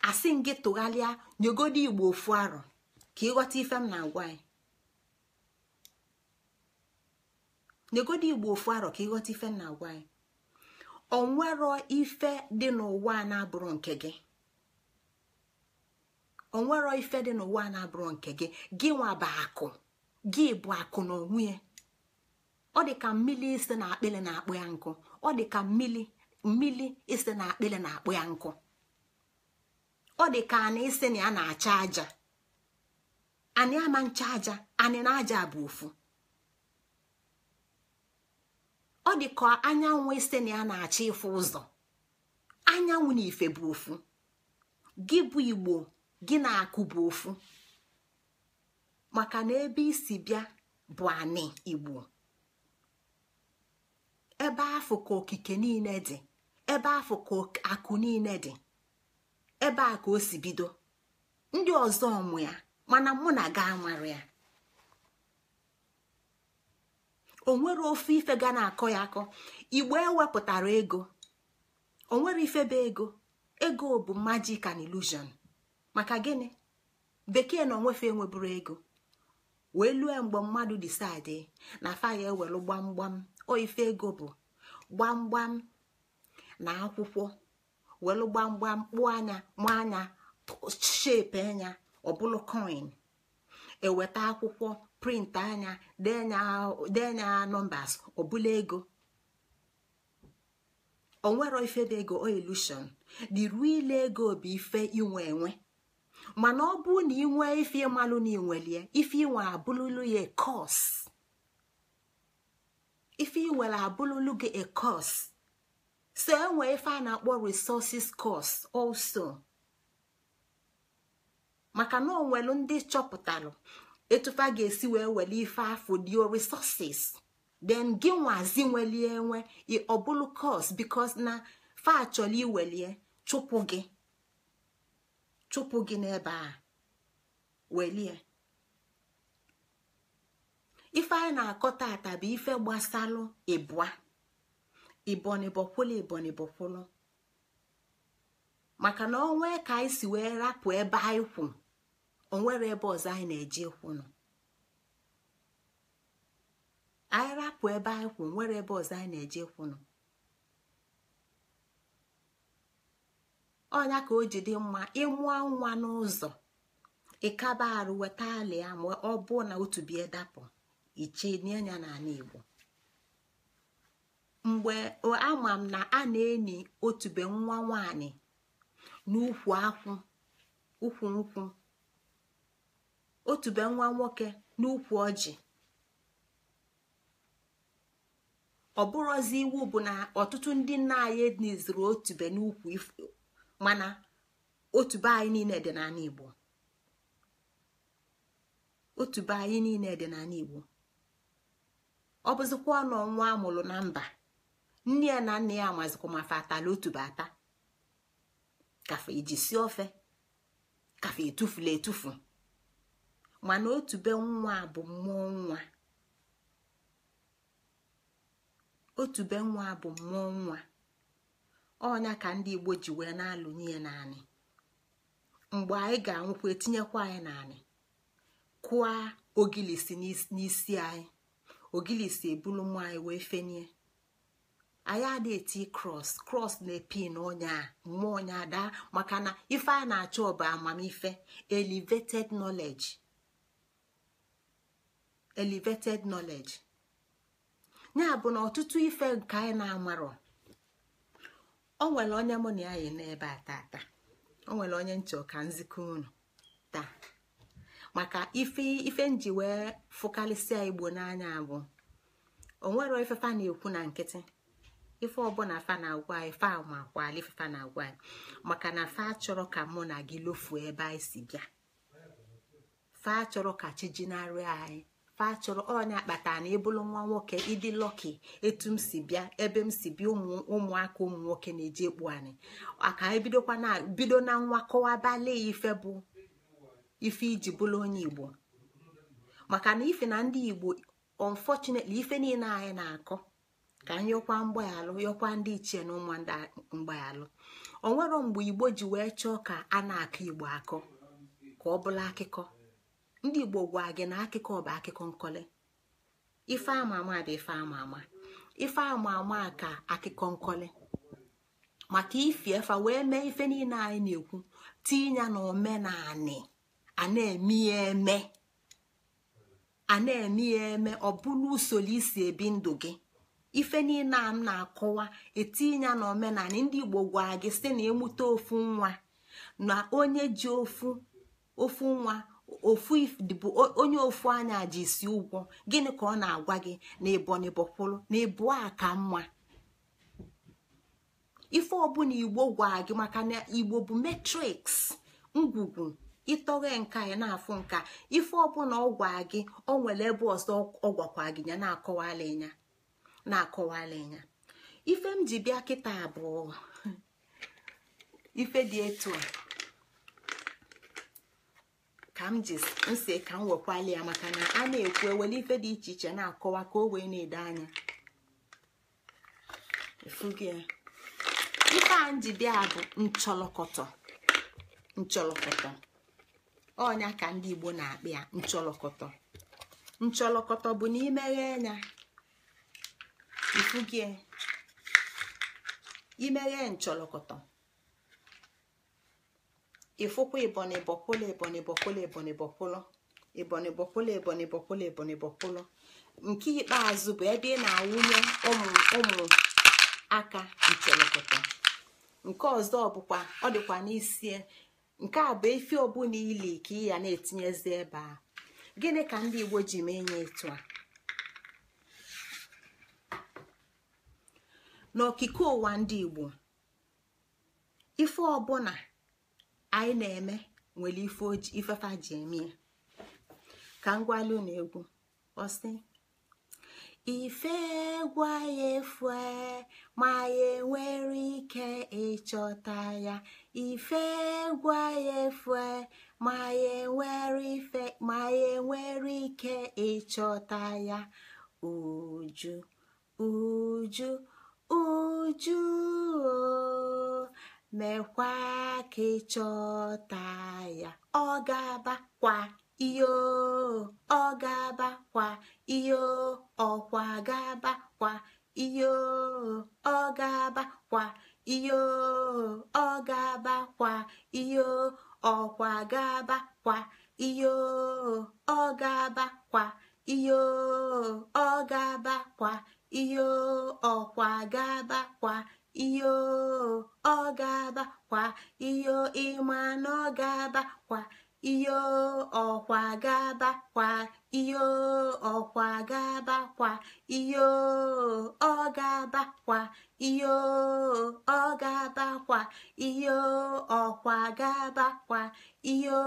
asị m gị tụgharịa nyegodo Igbo ofu arọ ka ịghọta ife m na-agwa anyị. Nyegodo Igbo ofu arọ ka ịghọta ife m na-agwa anyị. Onwero ife dị n'ụwa na-abụrụ nke gị. Onwero ife dị n'ụwa na-abụrụ nke gị. Gị nwa bụ akụ, gị bụ akụ na onwe ya. Ọ dị ka mmili isi na akpịlị na-akpụ ya nkụ. Ọ dị ka mmili isi na akpịlị na-akpụ ya nkụ. Ọ dị ka anị isi na ya na-acha aja. Anị ama ncha aja, anị na aja bụ ofu. Ọ dị ka anyanwụ isi na ya na-achọ ịfụ ụzọ. Anyanwụ na ife bụ ofu. Gị bụ Igbo, gị na akụ bụ ofu. Maka na ebe isi bịa bụ anị Igbo. Ebe afọ ka okike niile dị, ebe afọ ka akụ niile dị, ebe a ka o si bido. Ndị ọzọ mụ ya, mana mụ na ga amara ya. O nwere ofu ife ga na-akọ ya akọ. Igbo ewepụtara ego. O nwere ife bụ ego. Ego bụ magic and illusion. Maka gịnị? Bekee na onwefe enweburu ego. Wee lue mgbe mmadụ decide na fa ya ewelu gbamgbam. O ife ego bụ gbamgbam na akwụkwọ, welu gbamgbam kpụọ anya, mụọ anya, shape anya, ọbụlụ coin. Eweta akwụkwọ print anya, denya numbers, ọbụla ego. Onwero ife bụ ego, o illusion. The real ego bụ ife inwe enwe. Mana ọ bụ na inwe ife ịmalụ na inwelie, ife inwe abụlụlụ ya curse. Ife inwere abụlụlụ gị a curse. So enwe ife a na-akpọ resources curse also. Maka na onwelu ndị chọpụtalụ etufa ga-esi wee wele ife afọ dio resources, then gị nwazi nwelie enwe ọbụlụ curse, because na fa chọrọ iwelie chụpụ gị, chụpụ gị n'ebe a welie. Ife anyị na-akọ tata bụ ife gbasalụ ịbụa ịbọnịbọkwụlụ ịbọnịbọkwụlụ maka na onwe ka anyị si wee rapụ ebe anyị kwụ onwere ebe ọzọ anyị na-eje kwụnụ. Anyị rapụ ebe anyị kwụ nwere ebe ọzọ anyị na-eje kwụnụ. Ọnya ka o ji dị mma ịmụọ nwa n'ụzọ ịkaba arụ weta alị ya ma ọ bụ na otu bie dapụ ichie ya n'ala Igbo. Mgbe ama m na a na-eni otube nwa nwanyị n'ukwu akwụ ukwu nkwụ, otube nwa nwoke n'ukwu ọjị. Ọ bụrụzi iwu bụ na ọtụtụ ndị nna anyị eniziri otube n'ukwu, mana otube anyị niile dị n'ala Igbo. Otube anyị niile dị n'ala Igbo. Ọ bụzikwa ọnụ nwa amụrụ na mba, nne ya na nna ya amazikwa ma fa atala otube ata, kafa iji si ofe, kafa etufula etufu. Mana otube nwa bụ mmụọ nwa. Otube nwa bụ mmụọ nwa. Ọnya ka ndị Igbo ji wee na-alụnye ya naanị. Mgbe anyị ga-anwụkwa etinyekwa anyị naanị, kụọ ogilisi n'isi anyị, ogilisi ebulu mmụọ anyị wee fenie. Anyị adịghị eti krọs krọs na-epi na onye a mmụọ onye ada, maka na ife a na-achọ bụ amamife, elevated knowledge. Elevated knowledge ya bụ na ọtụtụ ife nke anyị na-amarọ. O nwere onye mụ na ya yi n'ebe a tata, o nwere onye nchọ ka nzikọ unu taa, maka ife nji wee fụkalịsịa Igbo n'anya bụ o nwere ife fa na-ekwu na nkịtị. Ife ọbụla fa na-agwa anyị fa makwala ife fa na-agwa anyị, maka na fa chọrọ ka mụ na gị lofuo ebe anyị si bịa. Fa chọrọ ka chi jinarị anyị. Fa chọrọ onye akpata na ịbụrụ nwa nwoke ịdị lọki etu m si bịa, ebe m si bịa, ụmụaka ụmụ nwoke na-eji ekpu anyị aka. Anyị bidokwa na bido na nwa kọwabali ife bụ ife iji bụrụ onye Igbo. Maka na ife na ndị Igbo unfortunately ife niile anyị na-akọ ka anyị yọkwa mgbaghalụ, yọkwa ndị ichie na ụmụnda mgbaghalụ. O nwero mgbe Igbo ji wee chọọ ka a na-akọ Igbo akọ ka ọ bụla akụkọ. Ndị Igbo gwa gị na akụkọ bụ akụkọ nkọli. Ife ama ama bụ ife ama ama. Ife ama ama ka akụkọ nkọli, maka ifi efa wee mee ife niile anyị na-ekwu tinye na omenanị a na-eme ya eme, a na-eme ya eme, ọ bụrụ usoro isi ebi ndụ gị. Ife niile a m na-akọwa etinye na omenanị. Ndị Igbo gwa gị site na ịmụta ofu nwa na onye ji ofu nwa ofu bụ onye ofu anya ji isi ụgwọ. Gịnị ka ọ na-agwa gị? Na ịbọnịbọkwụlụ na ịbụ a ka mma. Ife ọbụla Igbo gwa gị, maka na Igbo bụ matrix ngwugwu, ịtọghe nka ya na-afụ nka. Ife ọbụla ọ gwa gị o nwere ebe ọzọ ọ gwakwa gị ya na-akọwala ya, na-akọwala ya. Ife m ji bịa kịta bụ ife dị etu a ka m ji nsị ka m wekwali ya, maka na a na-ekwu ewele ife dị iche iche na-akọwa ka o wee na-ede anya. Ife a m ji bịa bụ nchọlọkọtọ. Nchọlọkọtọ ọnya ka ndị Igbo na-akpị ya nchọlọkọtọ. Nchọlọkọtọ bụ na imeghe anya ifugie, imeghe nchọlọkọtọ ifụkwa ịbọnịbọkwụlụ ịbọnịbọkwụlụ ịbọnịbọkwụlụ ịbọnịbọkwụlụ ịbọnịbọkwụlụ ịbọnịbọkwụlụ. Nke ikpeazụ bụ ebe ị na-awụnye ụmụ aka nchọlọkọtọ. Nke ọzọ bụkwa ọ dịkwa n'isi. Nke a bụ efi ọbụla ili ka ị ya na-etinyezi ebe a. Gịnị ka ndị Igbo ji mee nye etu a? N'okike ụwa ndị Igbo, ife ọbụla anyị na-eme nwere ifefa ji eme. Ka m gwalụ na egwu ọ sị ife egwu anyị efue ma ya enwere ike ịchọta ya, ife egwu anyị efue Ma ya enwere ife, ma ya enwere ike ịchọta ya. Uju, uju, uju, mekwa ka ịchọta ya. Ọ ga-aba kwa iyo, ọ ga-aba kwa iyo, ọkwa ga-aba kwa iyo, ọ ga-aba kwa iyo, ọ ga-aba kwa iyo, ọkwa ga-aba kwa iyo, ọ ga-aba kwa iyo, ọ ga-aba kwa iyo, ọkwa ga-aba kwa iyo, ọ ga-aba kwa iyo, ịma na ọ ga-aba kwa iyo, ọkwa ga-aba kwa iyo, ọkwa ga-aba kwa iyo, ọ ga-aba kwa iyo, ọ ga-aba kwa iyo, ọkwa ga-aba kwa iyo,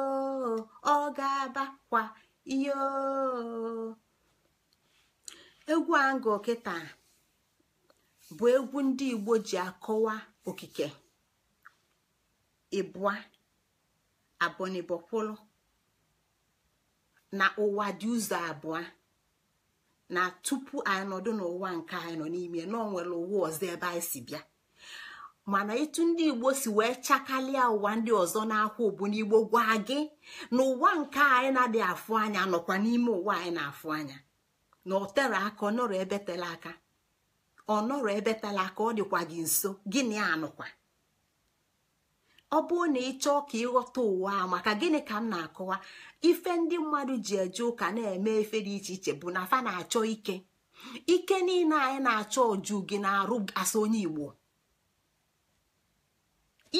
ọ ga-aba kwa iyo. Egwu angụ kịta bụ egwu ndị Igbo ji akọwa okike. Ịbụa abọnịbọkwụlụ na ụwa dị ụzọ abụọ, na tupu anyị nọdụ n'ụwa nke anyị nọ n'ime na ọ nwere ụwa ọzọ ebe anyị si bịa. Mana etu ndị Igbo si wee chakalịa ụwa ndị ọzọ n'akwụ bụ n'Igbo gwa gị na ụwa nke anyị na-adị afụ anya nọkwa n'ime ụwa anyị na-afụ anya, na ọ tere aka, ọ nọrọ ebe tere aka, ọ nọrọ ebe tere aka, ọ dịkwa gị nso. Gịnị anụkwa? Ọ bụrụ na ị chọọ ka ịghọta ụwa a, maka gịnị ka m na-akọwa ife ndị mmadụ ji eje ụka na-eme ife dị iche iche bụ na fa na-achọ ike. Ike niile anyị na-achọ oju gị na-arụ asa onye Igbo.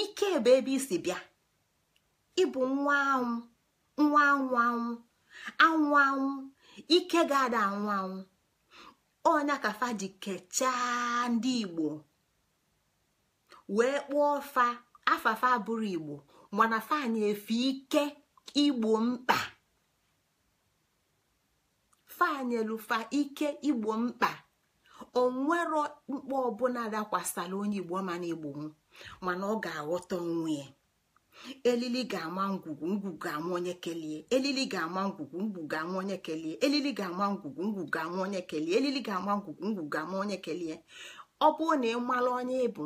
Ike bụ ebe isi bịa. Ịbụ nwa anwụ, nwa anwụ anwụ, anwụ anwụ, ike ga-ada anwụ anwụ. Ọnya ka fa ji kechaa ndị Igbo wee kpọọ fa afafa bụrụ Igbo, mana fa na-efe ike igbo mkpa. Fa nyelufa ike igbo mkpa. Onwero mkpa ọbụla dakwasara onye Igbo mana igbo mana ọ ga-aghọta onwe ya. Elili ga-ama ngwugwu, ngwugwu ga-ama onye kelie. Elili ga-ama ngwugwu, ngwugwu ga-ama onye kelie. Elili ga-ama ngwugwu, ngwugwu ga-ama onye kelie. Elili ga-ama ngwugwu, ngwugwu ga-ama onye kelie. Ọ bụrụ na ị mara onye ịbụ,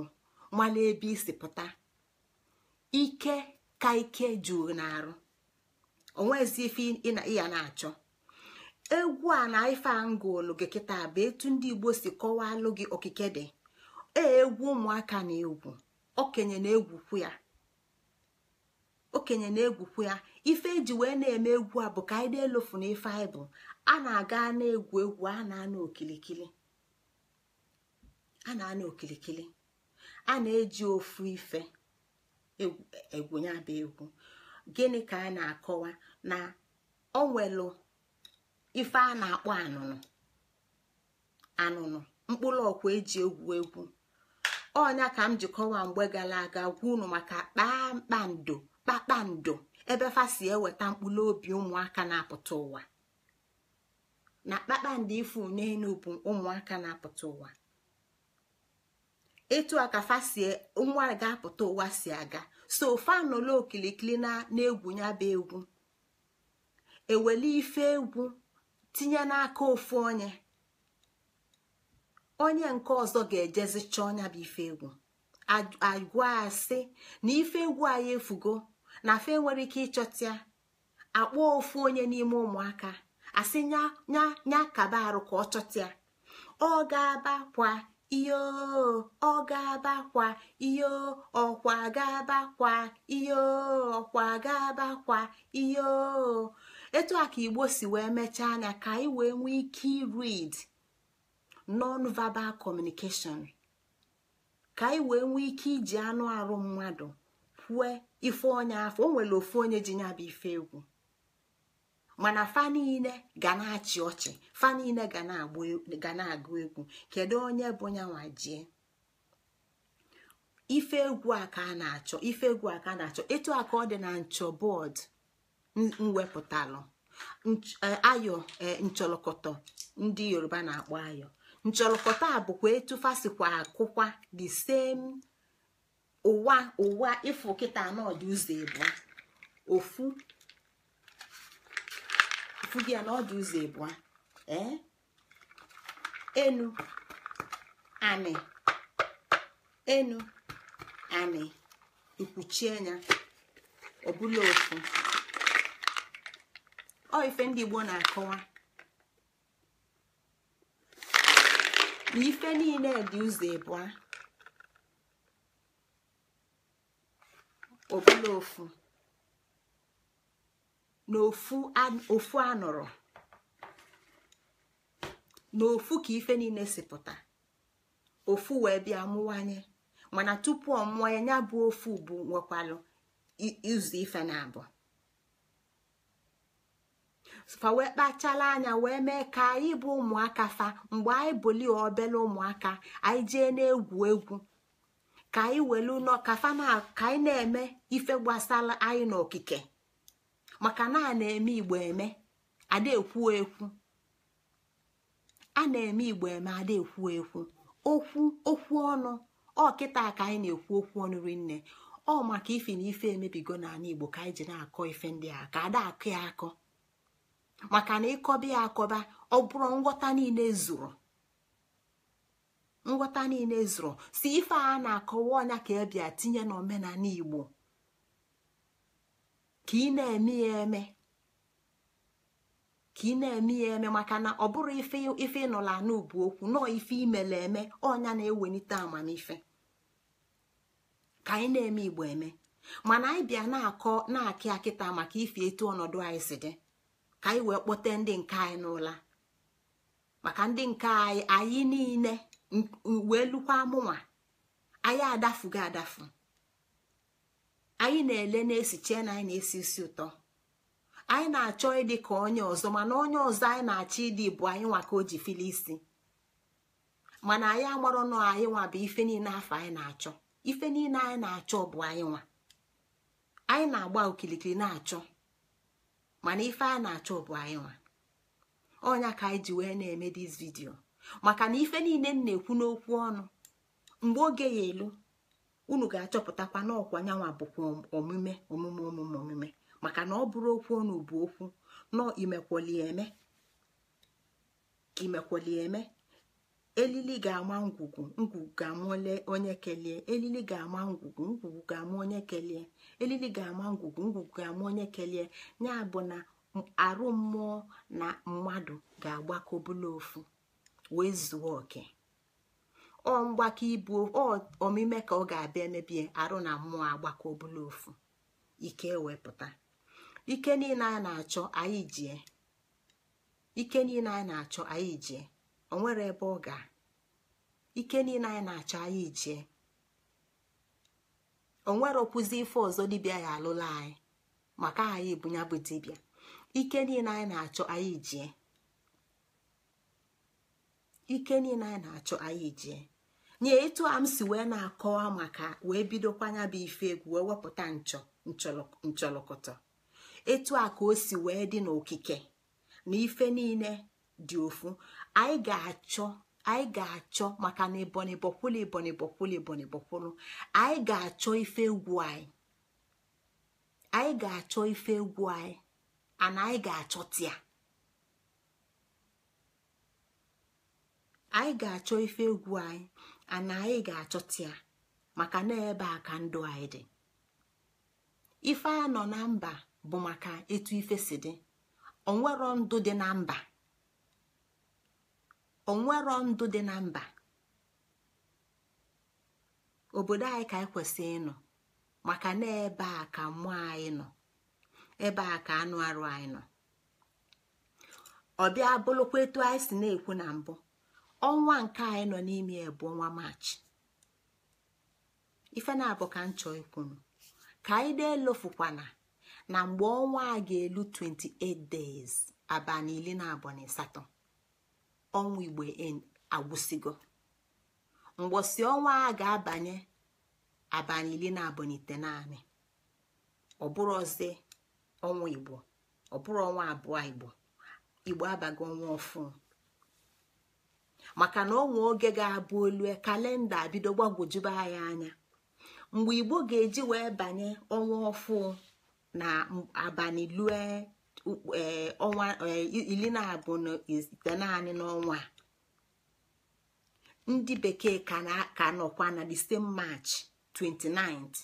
mara ebe isi pụta, ike ka ike juru n'arụ, onwezi ife ya na-achọ. Egwu a na ife angụlụ gị kịta bụ etu ndị Igbo si kọwalụ gị okike dị. Ee, egwu ụmụaka na-egwu, okenye na-egwukwu ya, okenye na-egwukwu ya. Ife eji wee na-eme egwu a bụ ka anyị na-elofu na ife anyị bụ. A na-aga na-egwu egwu, a na-anụ okilikili, a na-anụ okilikili, a na-eji ofu ife egwu ya bụ egwu. Gịnị ka a na-akọwa? Na ọ nwelụ ife a na-akpọ anụnụ, anụnụ mkpụrụ ọkwa eji egwu egwu. Ọnya ka m ji kọwa mgbe gara aga gwa unu maka kpakpando, kpakpando ebe fa si eweta mkpụrụ obi ụmụaka na-apụta ụwa. Na kpakpando ifu n'elu bụ ụmụaka na-apụta ụwa. Etu a ka fa si nwa ga-apụta ụwa si aga. So fa nọlụ okilikili na-egwu ya bụ egwu, eweli ife egwu tinye n'aka ofu onye, onye nke ọzọ ga-ejezi chọọ ya bụ ife egwu. Agwa asị na ife egwu anyị efugo, na fe nwere ike ịchọta ya. Akpọ ofu onye n'ime ụmụaka asị nya nya nya kaba arụ ka ọ chọta ya. Ọ ga-aba kwa iyo, ọ ga-aba kwa iyo, ọkwa ga-aba kwa iyo, ọkwa ga-aba kwa iyo. Etu a ka Igbo si wee mechaa anya ka anyị wee nwee ike read non-verbal communication, ka anyị wee nwee ike iji anụ arụ mmadụ kwue ife onye afọ. O nwere ofu onye ji ya bụ ife egwu, mana fa niile ga na-achị ọchị, fa niile ga na-agụ egwu. Kedu onye bụ nyanwa jie ife egwu a ka a na-achọ? Ife egwu a ka a na-achọ. Etu a ka ọ dị na nchọ bọọdụ mwepụtalụ ayọ nchọlọkọtọ ndị Yoruba na-akpọ ayọ nchọlọkọtọ a bụkwa etu fasikwa akụkwa the same ụwa. Ụwa ịfụ kịta anọ dị ụzọ ịbụọ, ofu Ifugi ya na ọ dị ụzọ ịbụa. Ee, enu anị, enu anị, ikwuchie ya ọbụla ofu. Ọ ife ndị Igbo na-akọwa na ife niile dị ụzọ ịbụa ọbụla ofu, na ofu anọrọ na ofu ka ife niile si pụta. Ofu wee bịa mụwanye, mana tupu ọ mụọ ya, ya bụ ofu bụ nwekwalụ ụzọ ife na abụọ. Fa wee kpachala anya wee mee ka anyị bụ ụmụaka fa mgbe anyị boli obele ụmụaka, anyị jee na-egwu egwu ka anyị welu nọ ka fa na ka anyị na-eme ife gbasara anyị n'okike, maka na a na-eme Igbo eme ada ekwu ekwu, a na-eme Igbo eme ada ekwu ekwu. Okwu okwu ọnụ ọ kịta ka anyị na-ekwu okwu ọnụ rinne. Ọ maka ife na ife emebigo n'ala Igbo ka anyị ji na-akọ ife ndị a ka ada akọ ya akọ, maka na ịkọba ya akọba ọ bụrụ nghọta niile zuru, nghọta niile zuru. Si ife a na-akọwa ọnya ka ebịa tinye n'omenala Igbo ka ị na-eme ya eme, ka ị na-eme ya eme, maka na ọ bụrụ ife ịnụla anụ bụ okwu nọọ ife imele eme, ọnya na-ewelite amamife. Ka anyị na-eme Igbo eme, mana anyị bịa na-akọ na-akị akịta maka ife etu ọnọdụ anyị si dị, ka anyị wee kpọte ndị nke anyị n'ụla, maka ndị nke anyị anyị niile wee lukwa amụnwa anyị adafugo adafu. Anyị na-ele na-esiche na anyị na-esi isi ụtọ, anyị na-achọ ịdị ka onye ọzọ, mana onye ọzọ anyị na-achọ ịdị bụ anyị nwa ka o ji fili isi. Mana anyị amarọ nọ anyị nwa bụ ife niile afọ anyị na-achọ. Ife niile anyị na-achọ bụ anyị nwa. Anyị na-agba okilikili na-achọ, mana ife anyị na-achọ bụ anyị nwa. Ọnya ka anyị ji wee na-eme this video, maka na ife niile m na-ekwu n'okwu ọnụ mgbe oge ya elu unu ga-achọpụtakwa na ọkwa nyanwa bụkwa omume omume omume omume, maka na ọ bụrụ okwu ọnụ bụ okwu nọ imekwoli eme, imekwoli eme. Elili ga-ama ngwugwu, ngwugwu ga-ama onye kelie. Elili ga-ama ngwugwu, ngwugwu ga-ama onye kelie. Elili ga-ama ngwugwu, ngwugwu ga-ama onye kelie. Ya bụ na arụ mmụọ na mmadụ ga-agbakọbụla ofu wee zuo oke. Ọ mgbakọ ibu omime ka ọ ga-abịa emebie arụ na mmụọ agbakọbụla ofu, ike wepụta. Ike niile anyị na-achọ anyị jie, ike niile anyị na-achọ anyị jie, o nwere ebe ọ ga. Ike niile anyị na-achọ anyị jie, o nwere okwuzi ife ọzọ dibịa ya alụla anyị, maka anyị bụ ya bụ dibịa. Ike niile anyị na-achọ anyị jie, ike niile anyị na-achọ anyị jie. Nye etu a m si wee na-akọwa maka wee bidokwa nya bụ ife egwu wee wepụta nchọ nchọlọkọtọ, etu a ka o si wee dị n'okike na ife niile dị ofu. Anyị ga-achọ, anyị ga-achọ, maka na ịbọnịbọkwụlụ ịbọnịbọkwụlụ ịbọnịbọkwụlụ, anyị ga-achọ ife egwu anyị, anyị ga-achọ ife egwu anyị, ana anyị ga-achọta ya. Anyị ga-achọ ife egwu anyị, ana anyị ga-achọta ya, maka na ebe a ka ndụ anyị dị. Ife a nọ na mba bụ maka etu ife si dị. Onwero ndụ dị na mba, onwero ndụ dị na mba. Obodo anyị ka anyị kwesịrị ịnọ, maka na ebe a ka mmụọ anyị nọ, ebe a ka anụ arụ anyị nọ. Ọ bịa bụrụkwa etu anyị si na-ekwu na mbụ, ọnwa nke anyị nọ n'ime bụ ọnwa Maachị. Ife na-abụ ka nchọ ikwunu ka anyị na-elofukwana na mgbe ọnwa a ga-elu 28 days, abalị 28, ọnwa Igbo agwụsigo. Mgbọsị ọnwa a ga-abanye abalị 29, ọ bụrụzi ọnwa Igbo, ọ bụrụ ọnwa abụọ Igbo, Igbo abago ọnwa ọfụ. Maka na ọnwa oge ga-abụ olue kalenda bido gbagwojuba anyị anya. Mgbe Igbo ga-eji wee banye ọnwa ọfụ na abalị lue ọnwa 29 n'ọnwa ndị bekee ka nọkwa na the same March 29th.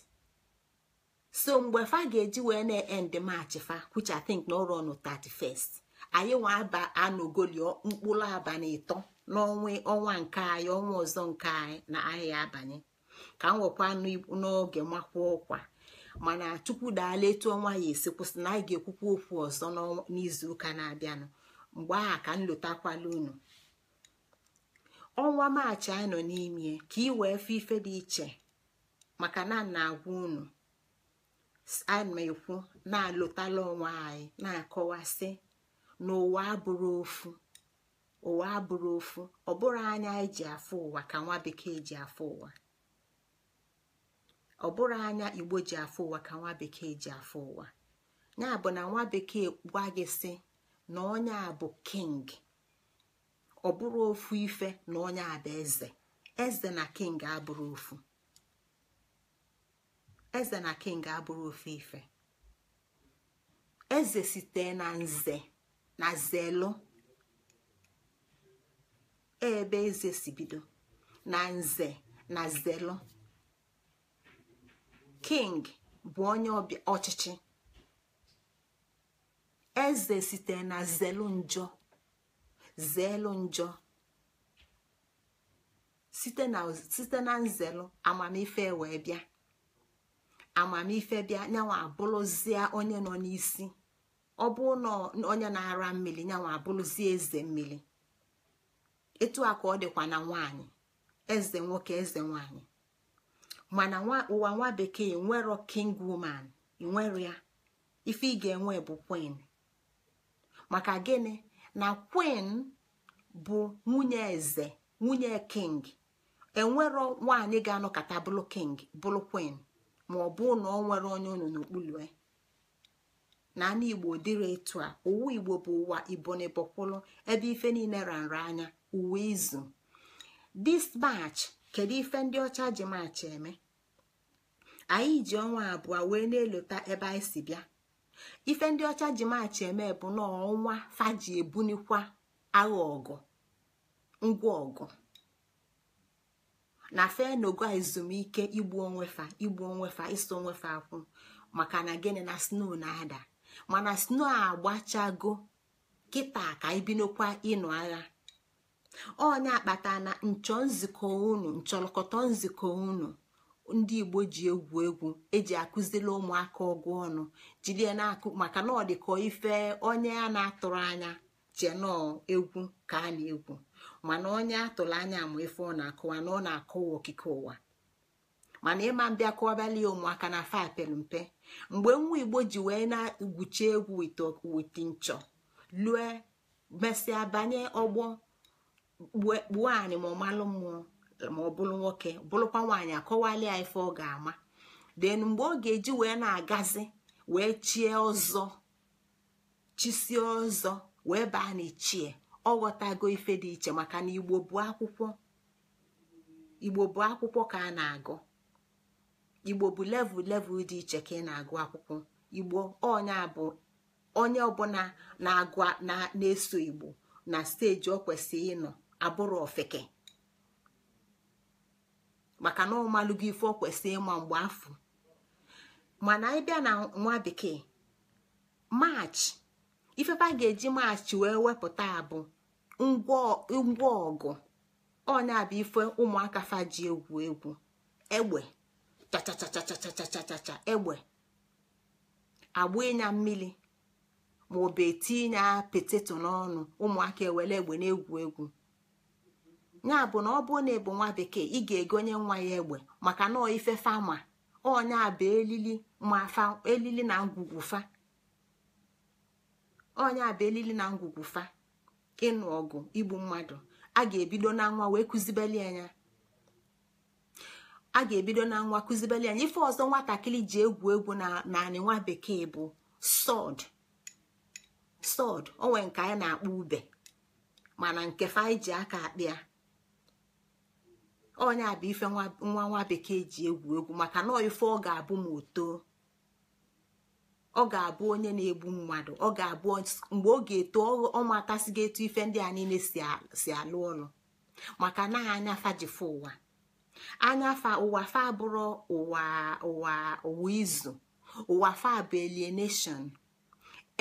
So mgbe fa ga-eji wee na-end March fa, which I think na ọrụ ọnụ 31st, anyị nwa aba anọgoli mkpụrụ abalị 3 n'ọnwa ọnwa nke anyị, ọnwa ọzọ nke anyị na anyị abanye ka m nwekwa n'oge makwa ọkwa. Mana Chukwu daala etu ọnwa ya esi kwụsị na anyị ga-ekwukwa okwu ọzọ n'izu ụka na-abịanụ. Mgbe ahụ ka m lotakwala unu ọnwa Maachị anyị nọ n'ime ka ị wee fụ ife dị iche, maka na na-agwa unu anyị na-ekwu na-alụtala onwe anyị, na-akọwasị na ụwa abụrụ ofu, ụwa abụrụ ofu. Ọ bụrụ anya anyị ji afụ ụwa ka nwa bekee ji afụ ụwa, ọ bụrụ anya Igbo ji afụ ụwa ka nwa bekee ji afụ ụwa. Ya bụ na nwa bekee gwa gị sị na onye a bụ king, ọ bụrụ ofu ife na onye a bụ eze. Eze na king abụrụ ofu, eze na king abụrụ ofu ife. Eze site na nze na zelu, ebe eze si bido na nze na zelu. King bụ onye ọchịchị. Eze site na zelu njọ, zelu njọ, site na nzelu amamife wee bịa. Amamife bịa, nyanwa abụrụzie onye nọ n'isi. Ọ bụ na onye na-ara mmiri, nyanwa abụrụzie eze mmiri. Etu a ka ọ dịkwa na nwaanyị, eze nwoke, eze nwaanyị. Mana ụwa nwa bekee nwero king woman, nwere ya. Ife ị ga-enwe bụ queen. Maka gịnị? Na queen bụ nwunye eze, nwunye king. Enwero nwaanyị ga-anọkọta bụrụ king, bụrụ queen, ma ọ bụ na ọ nwere onye unu n'okpuru. Na ala Igbo dịrị etu a. Ụwa Igbo bụ ụwa ibonibọkwụlụ, ebe ife niile ranra anya, uwe izu. This March, kedu ife ndị ọcha ji March eme? Anyị ji ọnwa 2 wee na-elota ebe anyị si bịa. Ife ndị ọcha ji March eme bụ na ọnwa faji ebunikwa agha ọgụ, ngwa ọgụ, na fe nogo ezumike igbu onwefa, igbu onwefa, iso onwefa akwụ. Maka na gịnị? Na snow na-ada. Mana snow agbachago kịta ka ibinokwa ịnụ agha. Onye akpata na nchọ nzukọ unu, nchọlọkọtọ nzukọ unu ndị Igbo ji egwu egwu eji akụzili ụmụaka ọgụ ọnụ, jiri na-akụ, maka na ọ dị ka ife onye a na-atụrụ anya chenọọ egwu ka a na-egwu. Mana onye atụrụ anya ma ife ọ na-akụwa na ọ na-akụwa okike ụwa. Mana ịma mbịa kụwabali ụmụaka na fa pere mpe. Mgbe nwa Igbo ji wee na-egwuchi egwu wit nchọ lue mesịa banye ọgbọ gbuo anyị, ma ọ malụ mmụọ, ma ọ bụrụ nwoke bụrụkwa nwaanyị, akọwali ya ife ọ ga-ama. Den mgbe ọ ga-eji wee na-agazi wee chie ọzọ, chisie ọzọ wee baa n'ichie, ọ ghọtago ife dị iche. Maka na Igbo bụ akwụkwọ, Igbo bụ akwụkwọ ka a na-agụ. Igbo bụ level level dị iche ka ị na-agụ akwụkwọ Igbo. Onye bụ onye ọbụla na-agụ na-eso Igbo na stage ọ kwesịrị ịnọ abụrụ ofeke, maka na ọ malụgo ife ọ kwesịrị ịma mgbe afọ. Mana anyị bịa na nwa bekee, March, ifefa ga-eji March wee wepụta bụ ngwa ọgụ. Onye bụ ife ụmụaka fa ji egwu egwu, egbe chachachachachachachacha, egbe agba ịnya mmiri, ma ọ bụ etinye peteto n'ọnụ, ụmụaka ewere egbe na-egwu egwu. Ya bụ na ọ bụ na ịbụ nwa bekee, ị ga-egonye nwa ya egbe, maka na ife fama onye a bụ elili ma fa, elili na ngwugwu fa. Onye a bụ elili na ngwugwu fa ịnụ ọgụ igbu mmadụ. A ga-ebido na nwa wee kụzibeli anya, a ga-ebido na nwa kụzibeli anya. Ife ọzọ nwatakịrị ji egwu egwu na naanị nwa bekee bụ sword. Sword onwe nke anyị na-akpọ ube, mana nke fa anyị ji aka akpịa. Onye a bụ ife nwa nwa bekee ji egwu egwu, maka na ife ọ ga-abụ ma o too. Ọ ga-abụ onye na-egbu mmadụ. Ọ ga-abụ mgbe ọ ga-eto ọ matasịgo etu ife ndị a niile si alụ ọlụ, maka na anya fa ji fụ ụwa, anya fa ụwa fa bụrụ ụwa ụwa ụwa izu, ụwa fa bụ alienation,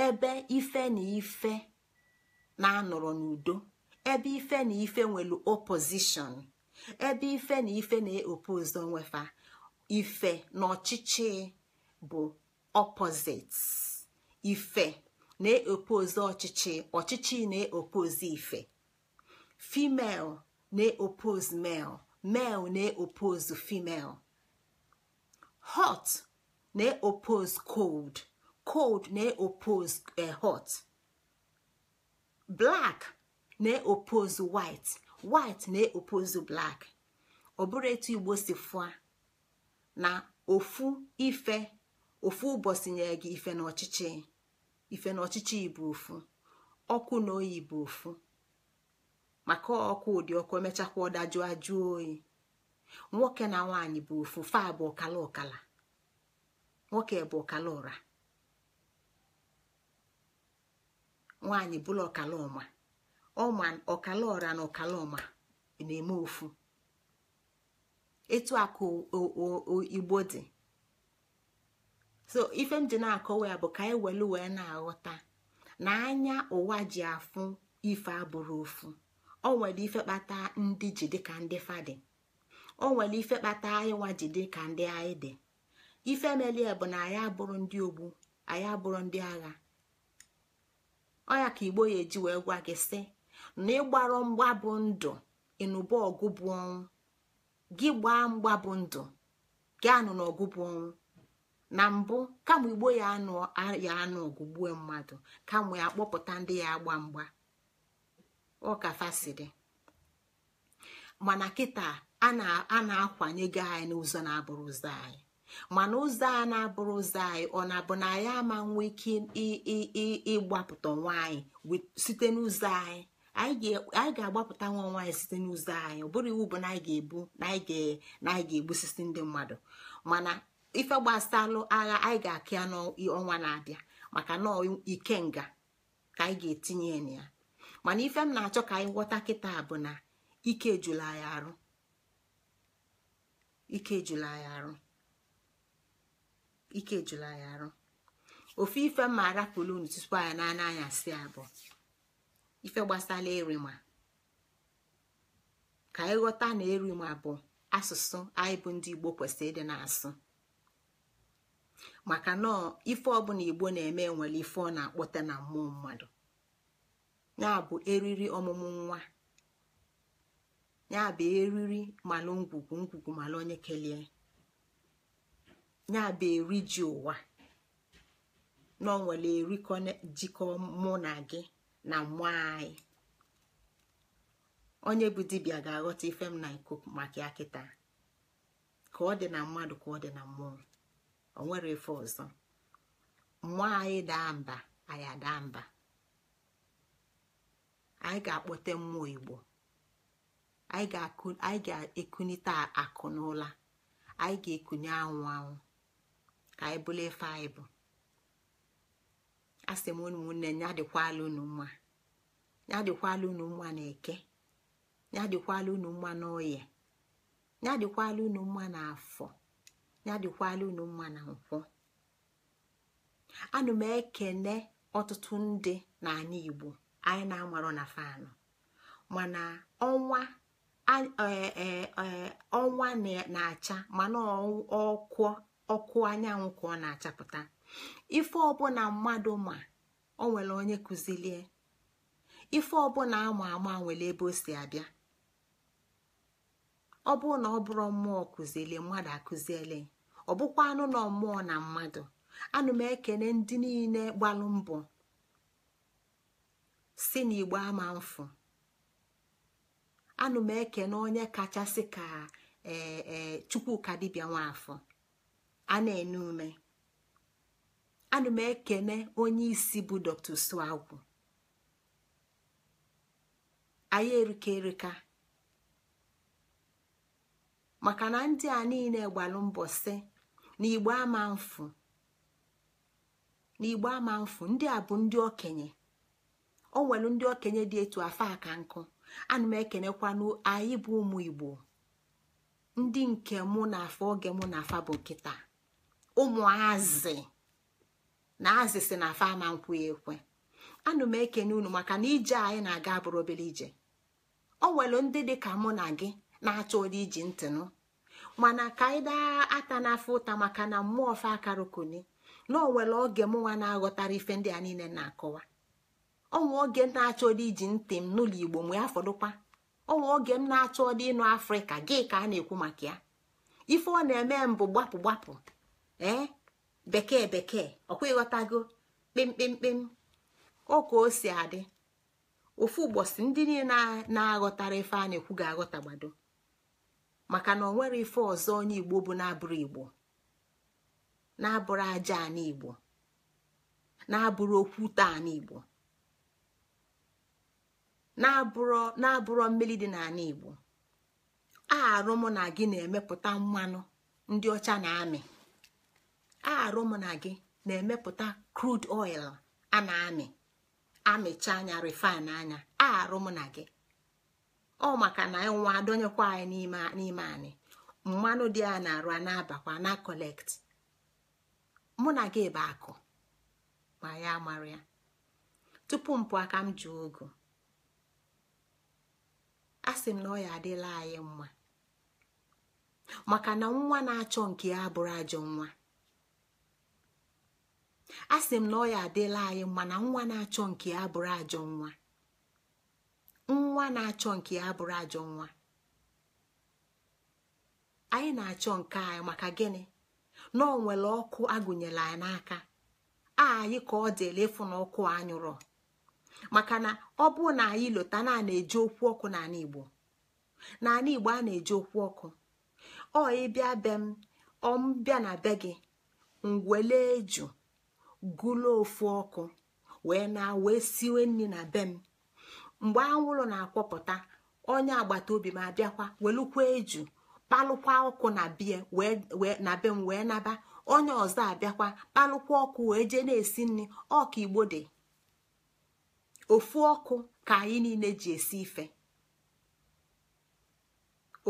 ebe ife na ife na-anọrọ n'udo, ebe ife na ife nwere opposition, ebe ife na ife na-oppose onwe fa. Ife na ọchịchị bụ opposites. Ife na-oppose ọchịchị, ọchịchị na-oppose ife. Female na-oppose male, male na-oppose female. Hot na-oppose cold, cold na-oppose hot. Black na-oppose white, white na-oppose black. Ọ bụrụ etu Igbo si fụa na ofu ife ofu ụbọchị nyere gị ife na ọchịchị, ife na ọchịchị bụ ofu, ọkụ na oyi bụ ofu, maka ọkụ ụdị ọkụ emechakwa ọdajụ ajụ oyi. Nwoke na nwaanyị bụ ofu, fa bụ ọkala ọkala, nwoke bụ ọkala ụra, nwaanyị bụla ọkala ọma. Ọma ọkala ụra na ọkala ọma na-eme ofu. Etu akụ Igbo dị. So ife m ji na-akọwa ya bụ ka anyị welu wee na-aghọta na anya ụwa ji afụ ife abụrụ ofu. O nwere ife kpata ndị ji dịka ndị fadị, o nwere ife kpata anyị nwa ji dịka ndị anyị dị. Ife melie bụ na anyị abụrụ ndị ogbu, anyị abụrụ ndị agha. Ọ ya ka Igbo ya eji wee gwa gị sị na ịgbarọ mgba bụ ndụ, ịnụba ọgụ bụ ọnwụ. Gị gbaa mgba bụ ndụ, gị anụ na ọgụ bụ ọnwụ. Na mbụ kama Igbo ya anụ ọgụ gbue mmadụ, kama ya akpọpụta ndị ya agba mgba. Ọ ka fasiri. Mana kịta a na-akwanyego anyị n'ụzọ na-abụrụ ụzọ anyị. Mana ụzọ a na-abụrụ ụzọ anyị, ọ na-abụ na anyị ama nwe ike ịgbapụta onwe anyị site n'ụzọ anyị. Anyị ga-agbapụta nwa onwe anyị site n'ụzọ anyị. Ọ bụrụ iwu bụ na anyị ga-ebu na anyị ga-egbusisi ndị mmadụ, mana ife gbasalụ agha anyị ga-akụ ya n'ọnwa na-abịa, maka na ikenga ka anyị ga-etinye na ya. Mana ife m na-achọ ka anyị ghọta kịta bụ na ike jụrụ anyị arụ, ike jụrụ anyị arụ, ike jụrụ anyị arụ. Ofu ife m ma arapụrụ unu tupu anyị na-anya anyasị abụọ, ife gbasara erima, ka anyị ghọta na erima bụ asụsụ anyị bụ ndị Igbo kwesịrị ịdị na-asụ, maka na ife ọbụla Igbo na-eme nwere ife ọ na-akpọte na mmụọ mmadụ. Ya bụ eriri ọmụmụ nwa, ya bụ eriri malụ ngwugwu, ngwugwu malụ onye kelee, ya bụ eri ji ụwa na ọ nwere erikọ jikọ mụ na gị na mmụọ anyị. Onye bụ dibịa ga-aghọta ife m na-ekwu maka ya kịta, ka ọ dị na mmadụ ka ọ dị na mmụọ. O nwere ife ọzọ. Mmụọ anyị daa mba, anyị adaa mba. Anyị ga-akpọte mmụọ Igbo, anyị ga-ekunite akụ n'ụla, anyị ga-ekunye anwụ anwụ ka anyị bụrụ ife anyị bụ. Asị m ụmụnne, ya dịkwala unu mma, ya dịkwala unu mma na eke, ya dịkwala unu mma na oye, ya dịkwala unu mma na afọ, ya dịkwala unu mma na nkwọ. Anụ m ekene ọtụtụ ndị n'ala Igbo anyị na-amarọ na fanụ, mana ọnwa ọnwa na-acha, mana ọkụ anyanwụ ka ọ na-achapụta. Ife ọbụla mmadụ ma o nwere onye kụzilie, ife ọbụla ama ama nwere ebe o si abịa. Ọ bụrụ na ọ bụrụ mmụọ kụzilie, mmadụ akụziele. Ọ bụkwa anụ na mmụọ na mmadụ. Anụ m ekene ndị niile gbalụ mbọ si n'Igbo ama mfụ. Anụ m ekene onye kachasị ka Chukwuka dibịa Nwafọ a na-ene ume. Anụ m ekene onye isi bụ Dr. Suagwu. Anyị erika erika, maka na ndị a niile gbalụ mbọ si na Igbo ama mfụ. Na Igbo ama mfu, ndị a bụ ndị okenye. O nwere ndị okenye dị etu afa aka nkụ. Ana m ekenekwanụ anyị bụ ụmụ Igbo, ndị nke mụ na afa oge mụ na afa bụ nkịta ụmụazị na azị si na afa ama nkwụ ekwe. Ana m ekene unu maka na ije anyị na-aga bụrụ obere ije. O nwere ndị dị ka mụ na gị na-achọ ụdị iji ntịnụ, mana ka anyị daa ata n'afọ ụta maka na mmụọ fa akarokoni na o nwere oge mụnwa na-aghọtara ife ndị a niile na-akọwa. Onwe oge m na-achọ ụdị iji ntị m n'ụlọ Igbo mgbe ya fọdụkwa. Onwe oge m na-achọ ụdị ịnụ Afrịka gị ka a na-ekwu maka ya. Ife ọ na-eme mbụ gbapụ gbapụ, bekee bekee, ọkwa ịghọtago, kpimkpimkpim. Ọ ka o si adị. Ofu ụbọchị ndị niile na-aghọtara ife a na-ekwu ga-aghọtagbado, maka na o nwere ife ọzọ onye Igbo bụ na-abụrụ Igbo, na-abụrụ aja ana Igbo, na-abụrụ okwute ana Igbo, na-abụrụ mmiri dị n'ala Igbo. Arụ mụ na gị na-emepụta mmanụ ndị ọcha na-amị. Arụ mụ na gị na-emepụta crude oil a na-amị, amịcha anya, refine anya. Arụ mụ na gị ọ maka na nwa adọnyekwa anyị n'ime anyị mmanụ dị a na-arụ a na-abakwa na collect. Mụ na gị bụ akụ ma ya mara ya. Tupu mpụ aka m ji ogu, a sị m na ọ ya adịla anyị mma, maka na nwa na-achọ nke ya bụrụ ajọ nwa. A sị m na ọ ya adịla anyị mma na nwa na-achọ nke ya bụrụ ajọ nwa. Nwa na-achọ nke ya bụrụ ajọ nwa. Anyị na-achọ nke anyị maka gịnị? Na ọ nwere ọkụ agụnyere anyị n'aka anyị ka ọ dịla ịfụ na ọkụ anyụrọ. Maka na ọ bụ na anyị lota na a na-eji okwu ọkụ n'ala Igbo. N'ala Igbo a na-eji okwu ọkụ. Ọ ịbịa be m, ọ m bịa na be gị, ngwele eju gụlụ ofu ọkụ wee na wee siwe nri na be m. Mgbe anwụrụ na-akwọpụta, onye agbata obi m abịakwa welukwa eju kpalụkwa ọkụ na bie wee na be m wee naba. Onye ọzọ abịakwa kpalụkwa ọkụ wee jee na-esi nri. Ọka Igbo dị. Ofu ọkụ ka anyị niile ji esi ife.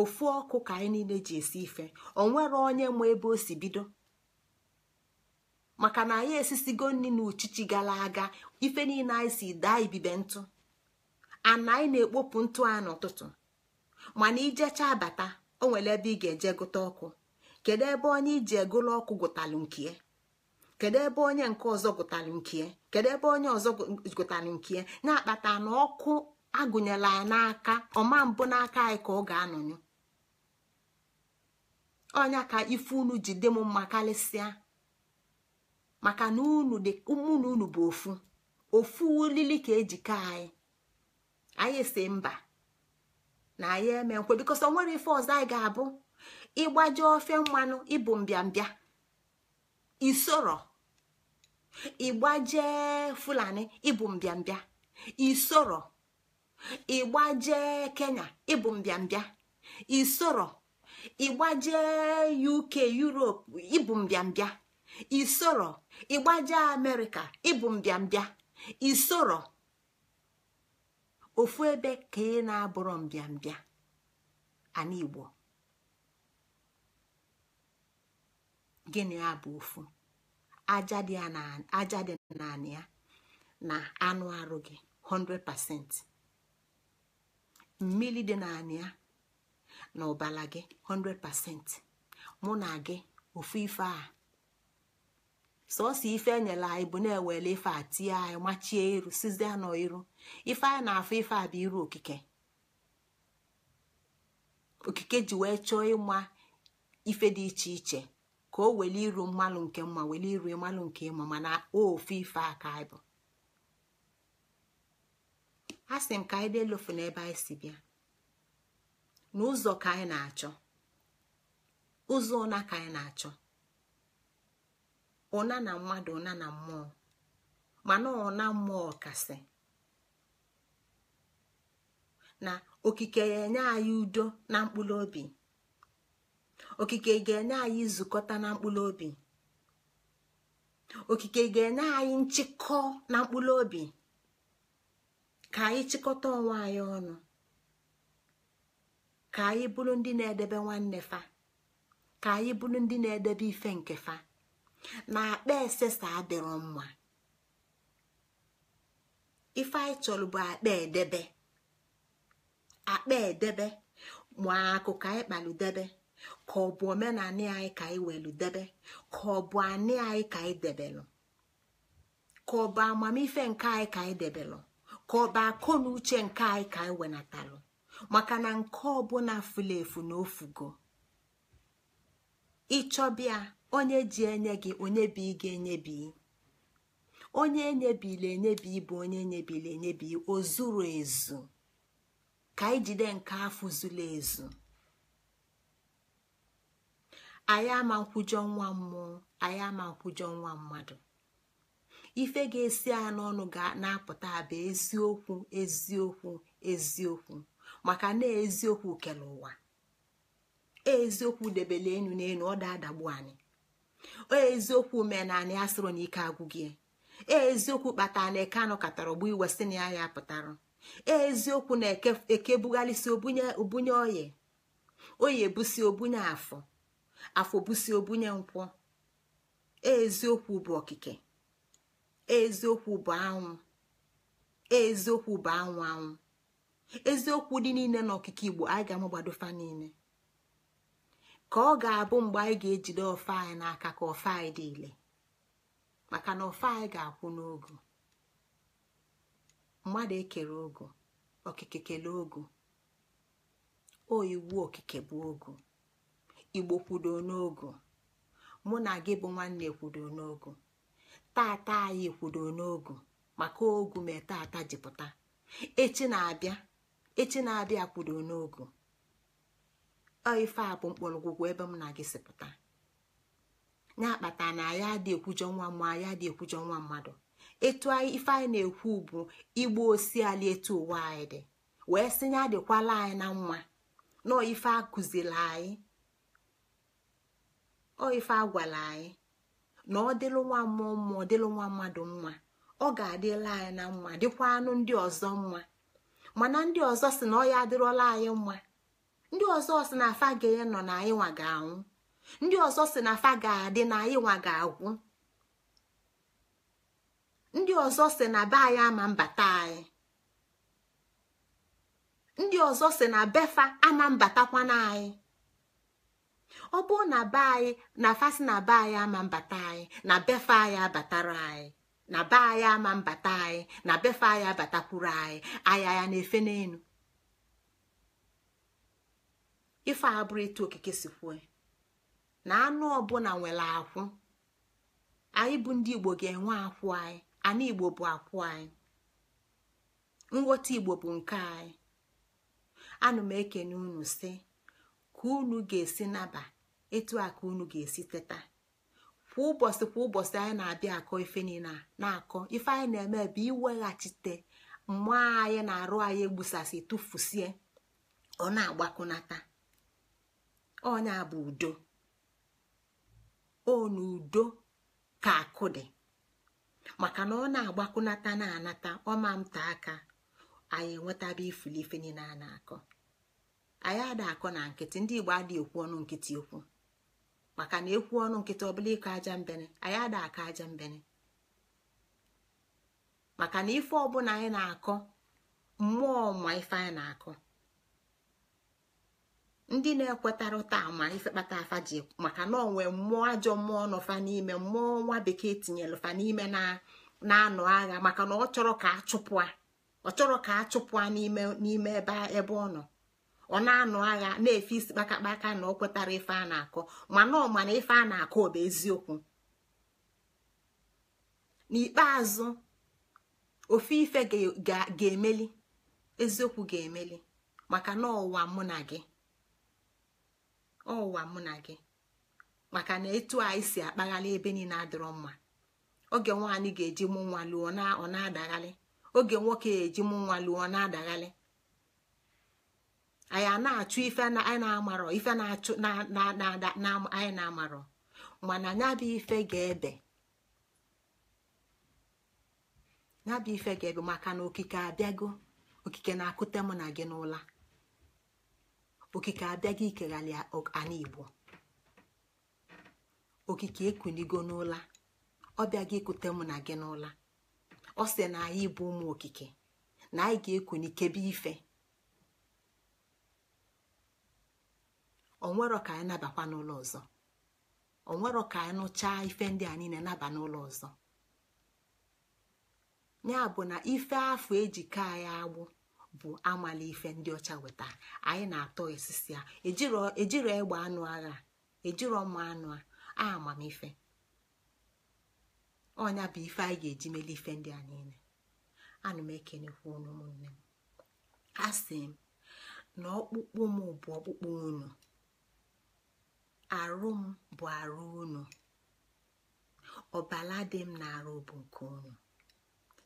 Ofu ọkụ ka anyị niile ji esi ife. O nwere onye ma ebe o si bido, maka na anyị esisigo nri na uchichi gara aga. Ife niile anyị si daa ibibe ntụ ana anyị na-ekpopụ ntụ a n'ụtụtụ. Mana ijecha abata, o nwere ebe ị ga-eje gụta ọkụ. Kedu ebe onye iji egụlụ ọkụ gụtalụ nke? Kedu ebe onye nke ọzọ gụtalụ nke? Kedu ebe onye ọzọ gụtalụ nke? Na-akpata na ọkụ agụnyela ya n'aka ọma mbụ n'aka anyị ka ọ ga-anọnyụ. Ọnya ka ife unu ji dị m mma karịsịa, maka na unu dị ụmụ unu bụ ofu ofu olili ka ejikọ anyị. Anyị si mba na anyị eme nkwe, bikos o nwere ife ọzọ anyị ga-abụ. Ịgbaje ofe mmanụ ịbụ mbịambịa isoro, ịgbaje Fulani ịbụ mbịambịa isoro, ịgbaje Kenya ịbụ mbịambịa isoro, ịgbaje UK Europe ịbụ mbịambịa isoro, ịgbaje Amerịka ịbụ mbịambịa isoro. Ofu ebe ka ị na-abụrụ mbịambịa ana Igbo. Gịnị ya bụ ofu? Aja dị naanị ya na anụ arụ gị 100%. Mmiri dị naanị ya na ọbala gị 100%. Mụ na gị ofu ife a. Sọsọ ife enyela anyị bụ na-ewele ife a tie anyị machie iru sizie anọ iru. Ife anyị na-afụ ife a bụ iru okike. Okike ji wee chọọ ịma ife dị iche iche ka o wele iru mmalụ nke mma, wele iru mmalụ nke ịma, mana ofu ife a ka anyị bụ. A sị m ka anyị delofu n'ebe anyị si bịa, n'ụzọ ka anyị na-achọ, ụzọ ụna ka anyị na-achọ, ụna na mmadụ, ụna na mmụọ, mana ụna mmụọ kasị na okike ya enye anyị udo na mkpụrụ obi. Okike ga-enye anyị nzukọta na mkpụrụ obi. Okike ga-enye anyị nchịkọ na mkpụrụ obi ka anyị chịkọta onwe anyị ọnụ, ka anyị bụrụ ndị na-edebe nwanne fa, ka anyị bụrụ ndị na-edebe ife nke fa. Na akpa esesa adịrọ mma. Ife anyị chọrọ bụ akpa edebe, akpa edebe ma akụ ka anyị kpaludebe, ka ọ bụ omenanị anyị ka anyị weludebe, ka ọ bụ anị anyị ka anyị debelụ, ka ọ bụ amamife nke anyị ka anyị debelụ, ka ọ bụ akọ na uche nke anyị ka anyị wenatalụ. Maka na nke ọbụla furu efu na ofugo. Ịchọbịa onye ji enye gị, onye bi ga-enyebi, onye enyebila enyebi bụ onye enyebila enyebi, o zuru ezu. Ka anyị jide nke afọ zuru ezu. Anyị ama nkwujọ nwa mmụọ, anyị ama nkwujọ nwa mmadụ. Ife ga-esi anyị n'ọnụ ga na-apụta bụ eziokwu, eziokwu, eziokwu. Maka na eziokwu kere ụwa. Eziokwu debele enu n'enu, ọ da-adagbu anyị. Eziokwu mee na anyị asịrọ na ike agwụghị. Eziokwu kpatara na eke anọ katara ọgbụ iwe sị na ya ya pụtara. Eziokwu na eke bugharịsị obunye oye, oye ebusi obunye afọ, afọ busi obunye nkwọ. Eziokwu bụ okike, eziokwu bụ anwụ, eziokwu bụ anwụ anwụ. Eziokwu dị niile n'okike Igbo anyị ga-amagbadofa niile, ka ọ ga-abụ mgbe anyị ga-ejide ofe anyị n'aka ka ofe anyị dị ile. Maka na ofe anyị ga-akwụ n'ogu. Mmadụ ekere ogu, okike kele ogu. O iwu okike bụ ogu. Igbo kwudo n'ogu. Mụ na gị bụ nwanne kwudo n'ogu. Tata anyị kwudo n'ogu, maka ogu mee tata ji pụta. Echi na-abịa, echi na-abịa kwudo n'ogu. Ọ ife a bụ mkpọrọgwụgwụ ebe m na gị si pụta. Ya akpata na anyị adị ekwujọ nwa mmụọ, anyị adị ekwujọ nwa mmadụ. Etu ife anyị na-ekwu bụ igbo osiala etu ụwa anyị dị, wee sị ya adịkwala anyị na mma. Nọọ ife akụziri anyị, ọ ife agwala anyị na ọ dịlụ nwa mmụọ mmụọ, dịlụ nwa mmadụ mma, ọ ga-adịla anyị na mma, dịkwa anụ ndị ọzọ mma. Mana ndị ọzọ si na ọ ya adịrọla anyị mma. Ndị ọzọ si na afa ga-enọ na anyị nwa ga-anwụ. Ndị ọzọ si na afa ga-adị na anyị nwa ga-agwụ. Ndị ọzọ si na be anyị ama mbata anyị. Ndị ọzọ si na befa ama mbatakwana anyị. Ọ bụrụ na be anyị na afa si na be anyị ama mbata anyị, na befa anyị abatara anyị, na be anyị ama mbata anyị, na befa anyị abatakwuru anyị, anyị ya na-efe n'elu. Ife a bụrụ etu okike si kwuo na anụ ọbụla nwere akwụ. Anyị bụ ndị Igbo ga-enwe akwụ anyị. Ana Igbo bụ akwụ anyị. Nghọta Igbo bụ nke anyị. Anụ m ekene unu sị ka unu ga-esi naba, etu a ka unu ga-esi teta. Kwa ụbọchị kwa ụbọchị anyị na-abịa akọ ife niile na-akọ. Ife anyị na-eme bụ iweghachite mmụọ anyị na-arụ anyị egbusasị tụfusie, ọ na-agbakọnata. Ọnya bụ udo. O n'udo ka akụ dị. Maka na ọ na-agbakọnata na-anata, ọma nta aka anyị enwetaba ifuli ife niile a na-akọ. Anyị ada akọ na nkịtị. Ndị Igbo adịghị ekwu ọnụ nkịtị ekwu, maka na ekwu ọnụ nkịtị ọbụla ịkọ aja mbene. Anyị ada akọ aja mbene, maka na ife ọbụla anyị na-akọ, mmụọ ma ife anyị na-akọ. Ndị na-ekwetara taa ma ife kpata afa ji, maka na onwe mmụọ ajọ mmụọ nọfa n'ime, mmụọ nwa bekee tinyere fa n'ime na-anọ agha, maka na ọ chọrọ ka achụpụ ọ chọrọ ka achụpụ n'ime n'ime ebe ọ nọ. Ọ na-anọ agha na-efe isi kpakakpaka na ọ kwetara ife a na-akọ, mana ọ mana ife a na-akọ bụ eziokwu. N'ikpeazụ ofe ife ga-emeli, eziokwu ga-emeli, maka na ọwa mụ na gị, ọwa mụ na gị. Maka na etu anyị si akpaghalị ebe niile adịrọ mma. Oge nwaanyị ga-eji mụ nwa lụọ ọ na-adaghalị, oge nwoke ga-eji mụ nwa lụọ ọ na-adaghalị. Anyị a na-achụ ife anyị na-amarọ, ife na-achụ na anyị na-amarọ, mana ya bụ ife ga-ebe. Ya bụ ife ga-ebe maka na okike abịago. Okike na-akụte mụ na gị n'ụla. Okike abịago ikeghali ana Igbo. Okike ekunigo n'ụla, ọ bịago ikute mụ na gị n'ụla. Ọ sị na anyị bụ ụmụ okike, na anyị ga-ekuni kebe ife. Onwero ka anyị nabakwa n'ụlọ ọzọ. Onwero ka anyị nụchaa ife ndị a niile naba n'ụlọ ọzọ. Ya bụ na ife afọ ejikọ anyị agbụ bụ amala ife ndị ọcha weta anyị na-atọ esisi a. Ejiro egbe anụ agha, ejiro mma anụ a, amamife. Ọnya bụ ife anyị ga-eji mele ife ndị a niile. Ana m ekenekwa unu ụmụnne m. Asị m na ọkpụkpụ m bụ ọkpụkpụ unu, arụ m bụ arụ unu, ọbala dị m na-arụ bụ nke unu,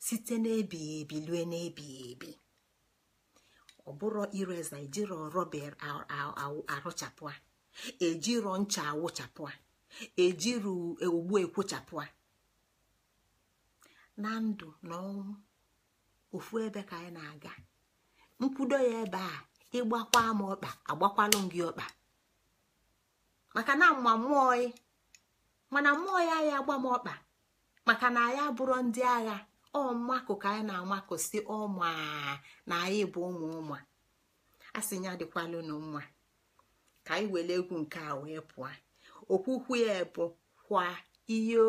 site n'ebighị ebi lue n'ebighị ebi. Ọ bụrụ ireza, ejiro rọba arụchapụ a, ejiro ncha awụchapụ a, ejiro ogbu ekwuchapụ a. Na ndụ na ọnwụ ofu ebe ka anyị na-aga. Nkwudo ya ebe a, ịgbakwa m ọkpa, agbakwalụ m gị ọkpa, maka na mma mmụọ mana mmụọ ya ya agba m ọkpa, maka na anyị abụrụ ndị agha. Ọ mmakụ ka anyị na-amakụ si ọma na anyị bụ ụmụ ụmụ a. Sị ya dịkwala unu mma. Ka anyị were egwu nke a wee pụọ. Okwukwu ya bụ kwa iyo,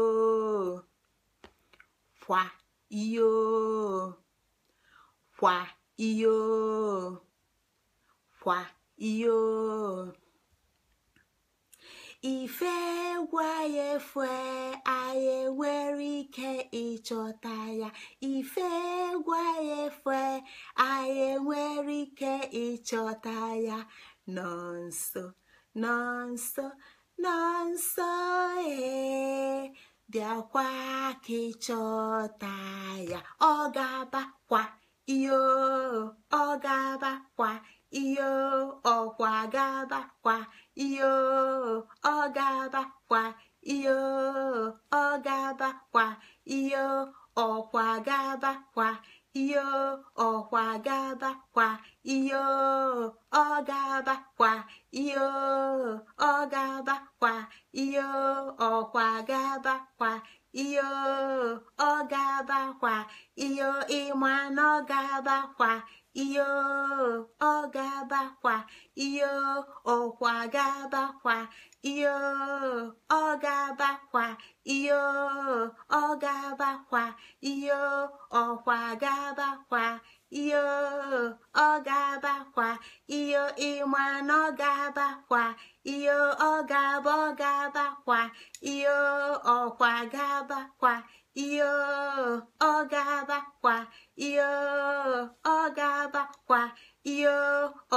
kwa iyo, kwa iyo, kwa iyo. Ife gwa ya efue, anyị nwere ike ịchọta ya. Ife gwa ya efue, anyị nwere ike ịchọta ya. Nọ nso, nọ nso, nọ nso, ee, bịakwa ka ịchọta ya. Ọ ga-aba kwa iyo, ọ ga-aba kwa iyo, ọkwa ga-aba kwa iyo, ọ ga-aba kwa iyo, ọ ga-aba kwa iyo, ọkwa ga-aba kwa iyo, ọkwa ga-aba kwa iyo, ọ ga-aba kwa iyo, ọ ga-aba kwa iyo, ọkwa ga-aba kwa iyo, ọ ga-aba kwa iyo, ịma na ọ ga-aba kwa iyo, ọ ga-aba kwa iyo, ọkwa ga-aba kwa iyo, ọ ga-aba kwa iyo, ọ ga-aba kwa iyo, ọkwa ga-aba kwa iyo, ọ ga-aba kwa iyo, ịma na ọ ga-aba kwa iyo, ọ ga-aba, ọ ga-aba kwa iyo, ọkwa ga-aba kwa iyo, ọ ga-aba kwa iyo, ọ ga-aba kwa iyo,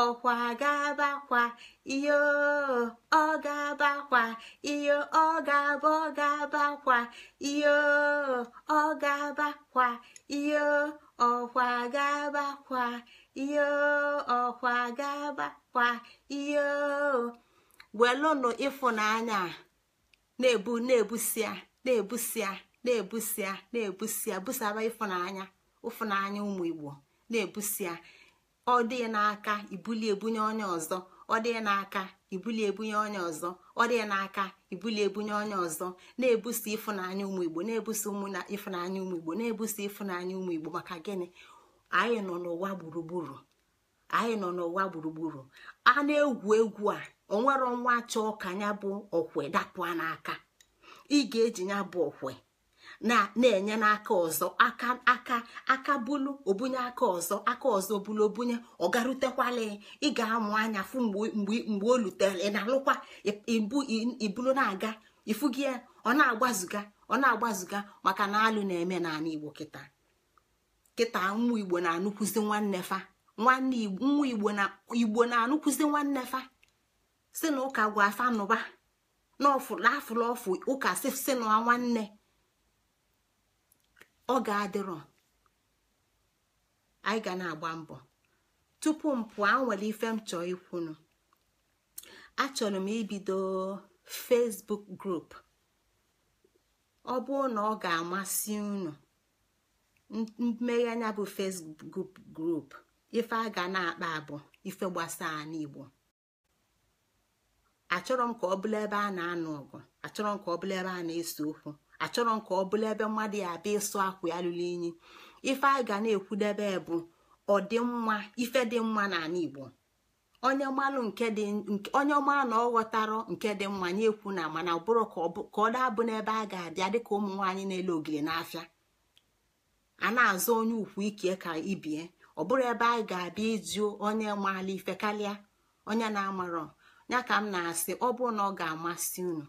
ọkwa ga-aba kwa iyo, ọ ga-aba kwa iyo, ọ ga-aba, ọ ga-aba kwa iyo, ọ ga-aba kwa iyo, ọkwa ga-aba kwa iyo, ọkwa ga-aba kwa iyo. Welụnụ ịfụnanya na-ebu, na-ebusịa, na-ebusịa, na-ebusịa, na-ebusịa, busaba ịfụnanya, ụfụnanya ụmụ Igbo na-ebusịa. Ọ dị n'aka ibuli ebunye onye ọzọ, ọ dị n'aka ibuli ebunye onye ọzọ, ọ dị n'aka ibuli ebunye onye ọzọ. Na-ebusa ịfụnanya ụmụ Igbo, na-ebusa ụmụ na ịfụnanya ụmụ Igbo, na-ebusa ịfụnanya ụmụ Igbo. Maka gịnị? Anyị nọ n'ụwa gburugburu, anyị nọ n'ụwa gburugburu. A na-egwu egwu a, onwero nwa chọọ ka ya bụ okwe dapụ n'aka. Ị ga-eji ya bụ okwe na-enye n'aka ọzọ, aka aka aka bulu obunye aka ọzọ, aka ọzọ bulu obunye, ọ garutekwala. Ị ga-amụ anya fụ mgbe mgbe o lutere. Ị na-alụkwa ibulu na-aga ifugi ya, ọ na-agbazuga, ọ na-agbazuga. Maka na alụ na-eme n'ala Igbo kịta kịta. Nwa Igbo na-anụkwuzi nwanne fa, nwanne nwa Igbo na Igbo na-anụkwuzi nwanne fa. Si na ụka gwa afa nụba n'ọfụlafụlụ ọfụ ụka si na nwanne ọ ga-adịrọ. Anyị ga na-agba mbọ. Tupu m pụọ, nwere ife m chọọ ikwunu. Achọrọ m ibido Facebook group. Ọ bụrụ na ọ ga-amasị unu, Mmeghe anya bụ Facebook group, ife a ga na-akpa bụ ife gbasara n'Igbo. Achọrọ m ka ọ bụla ebe a na-anụ ọgụ, achọrọ m ka ọ bụla ebe a na-ese okwu, achọrọ m ka ọ bụla ebe mmadụ ya abịa ịsụ akwa ya lụrụ inyi. Ife a ga na-ekwudebe bụ ọdịmma, ife dị mma n'ala Igbo. Onye malụ nke dị, onye ọma na ọ ghọtara nke dị mma nye ekwu na, mana ọ bụrụ ka ọ dabụ n'ebe a ga-abịa dịka ụmụ nwaanyị na-ele ogiri n'afịa a na-azụ onye ukwu ike ka ibie. Ọ bụrụ ebe anyị ga-abịa ịjụ onye maala ife karịa onye na-amarọ ya. Ka m na-asị, ọ bụrụ na ọ ga-amasị unu,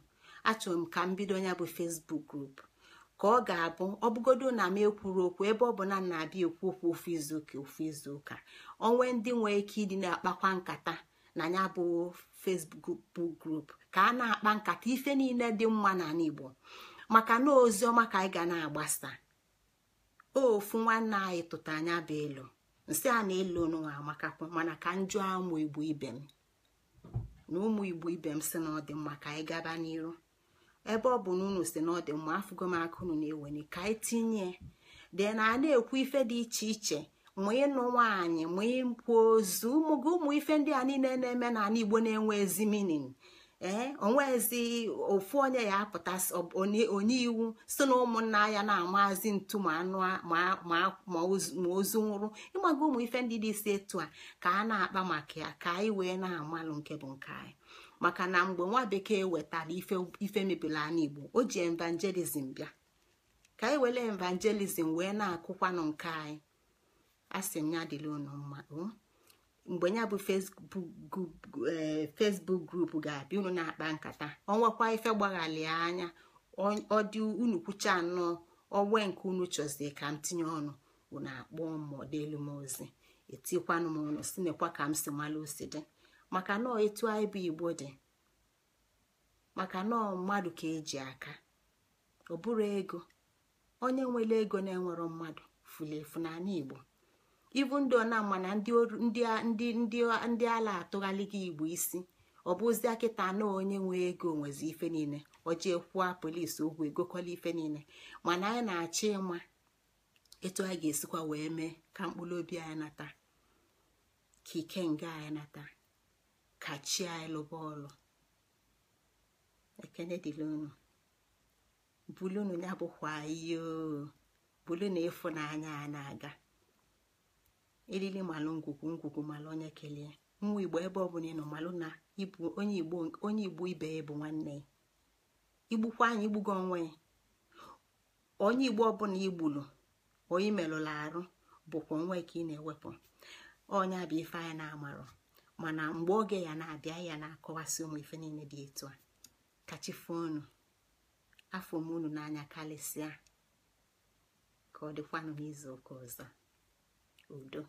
achọrọ m ka m bido ya bụ Facebook group, ka ọ ga-abụ ọ bụgodo na m ekwuru okwu, ebe ọ bụ na m na-abịa ekwu okwu ofu izuụka ofu izuụka, onwe ndị nwee ike ịdị na-akpakwa nkata na ya bụ Facebook group, ka a na-akpa nkata ife niile dị mma n'ala Igbo, maka na ozi ọma ka anyị ga na-agbasa. Ofu nwanne anyị tụta anya bụ elu nsị a na-elu onwe amakakwa, mana ka njụ ụmụ Igbo ibe m na ụmụ Igbo ibe m si na ọ dị mma ka anyị gaba n'iru. Ebe ọ bụ na unu si na ọ dị mma, afụgo m aka unu na-ewere ka anyị tinye dị na a na-ekwu ife dị iche iche, ma ịnụ nwaanyị, ma ịkwa ozu ụmụ gị, ụmụ ife ndị a niile na-eme n'ala Igbo na-enwe ezi meaning. Ee, onwezi ofu onye ya apụta onye iwu si na ụmụnna ya na-amazi ntu ma anụ ma ozu nwụrụ. Ịgbago ụmụ ife ndị dị isi etu a ka a na-akpa maka ya, ka anyị wee na-amalụ nke bụ nke anyị. Maka na mgbe nwa bekee wetara ife mebiri ala Igbo, o ji evangelism bịa, ka anyị were evangelism wee na-akụkwanụ nke anyị. A sị m ya dịla unu mma. Mgbe ya bụ Facebook group ga-abịa, unu na-akpa nkata, onwekwa ife gbaghalịa anya, ọ dị unu kwucha nnọọ onwe nke unu chọzie ka m tinye ọnụ, unu akpọọ m ma ọ dịelu m ozi, etikwanụ m ọnụ, si nekwa ka m si malụ osi dị, maka nọọ etu anyị bụ Igbo dị, maka nọọ mmadụ ka eji aka, ọ bụrụ ego. Onye nwere ego na-enwero mmadụ furu efu n'ala Igbo. Ibu ndị ọna mana ndị ndị ndị ndị ala atụghalị gị Igbo isi, ọ bụzia kịta na onye nwe ego nwezi ife niile, o jee kwụọ polisi ụgwọ, egokwala ife niile. Mana anyị na-achọ ịma etu anyị ga-esikwa wee mee ka mkpụrụ obi anyị nata, ka ikenga anyị nata, ka chi anyị lụba ọlụ. Ekene dịrị unu. Bulunu ya bụkwa iyo bulu na ịfụnanya a na-aga eriri malụ ngwugwu ngwugwu malụ onye kelee nwa Igbo. Ebe ọbụla ị nọ, malụ na ịbụ onye Igbo, onye Igbo ibe ya bụ nwanne ya. Igbukwa anyị, igbugo onwe ya. Onye Igbo ọbụla igbulu, onye merụrụ arụ, bụkwa onwe ka ị na-ewepụ. Onye bụ ife anyị na-amarọ, mana mgbe oge ya na-abịa, ya na-akọwasị ụmụ ife niile dị etu a. Kachifu unu, afọ m unu n'anya karịsịa. Ka ọ dịkwanụ n'izu ụka ọzọ. Udo.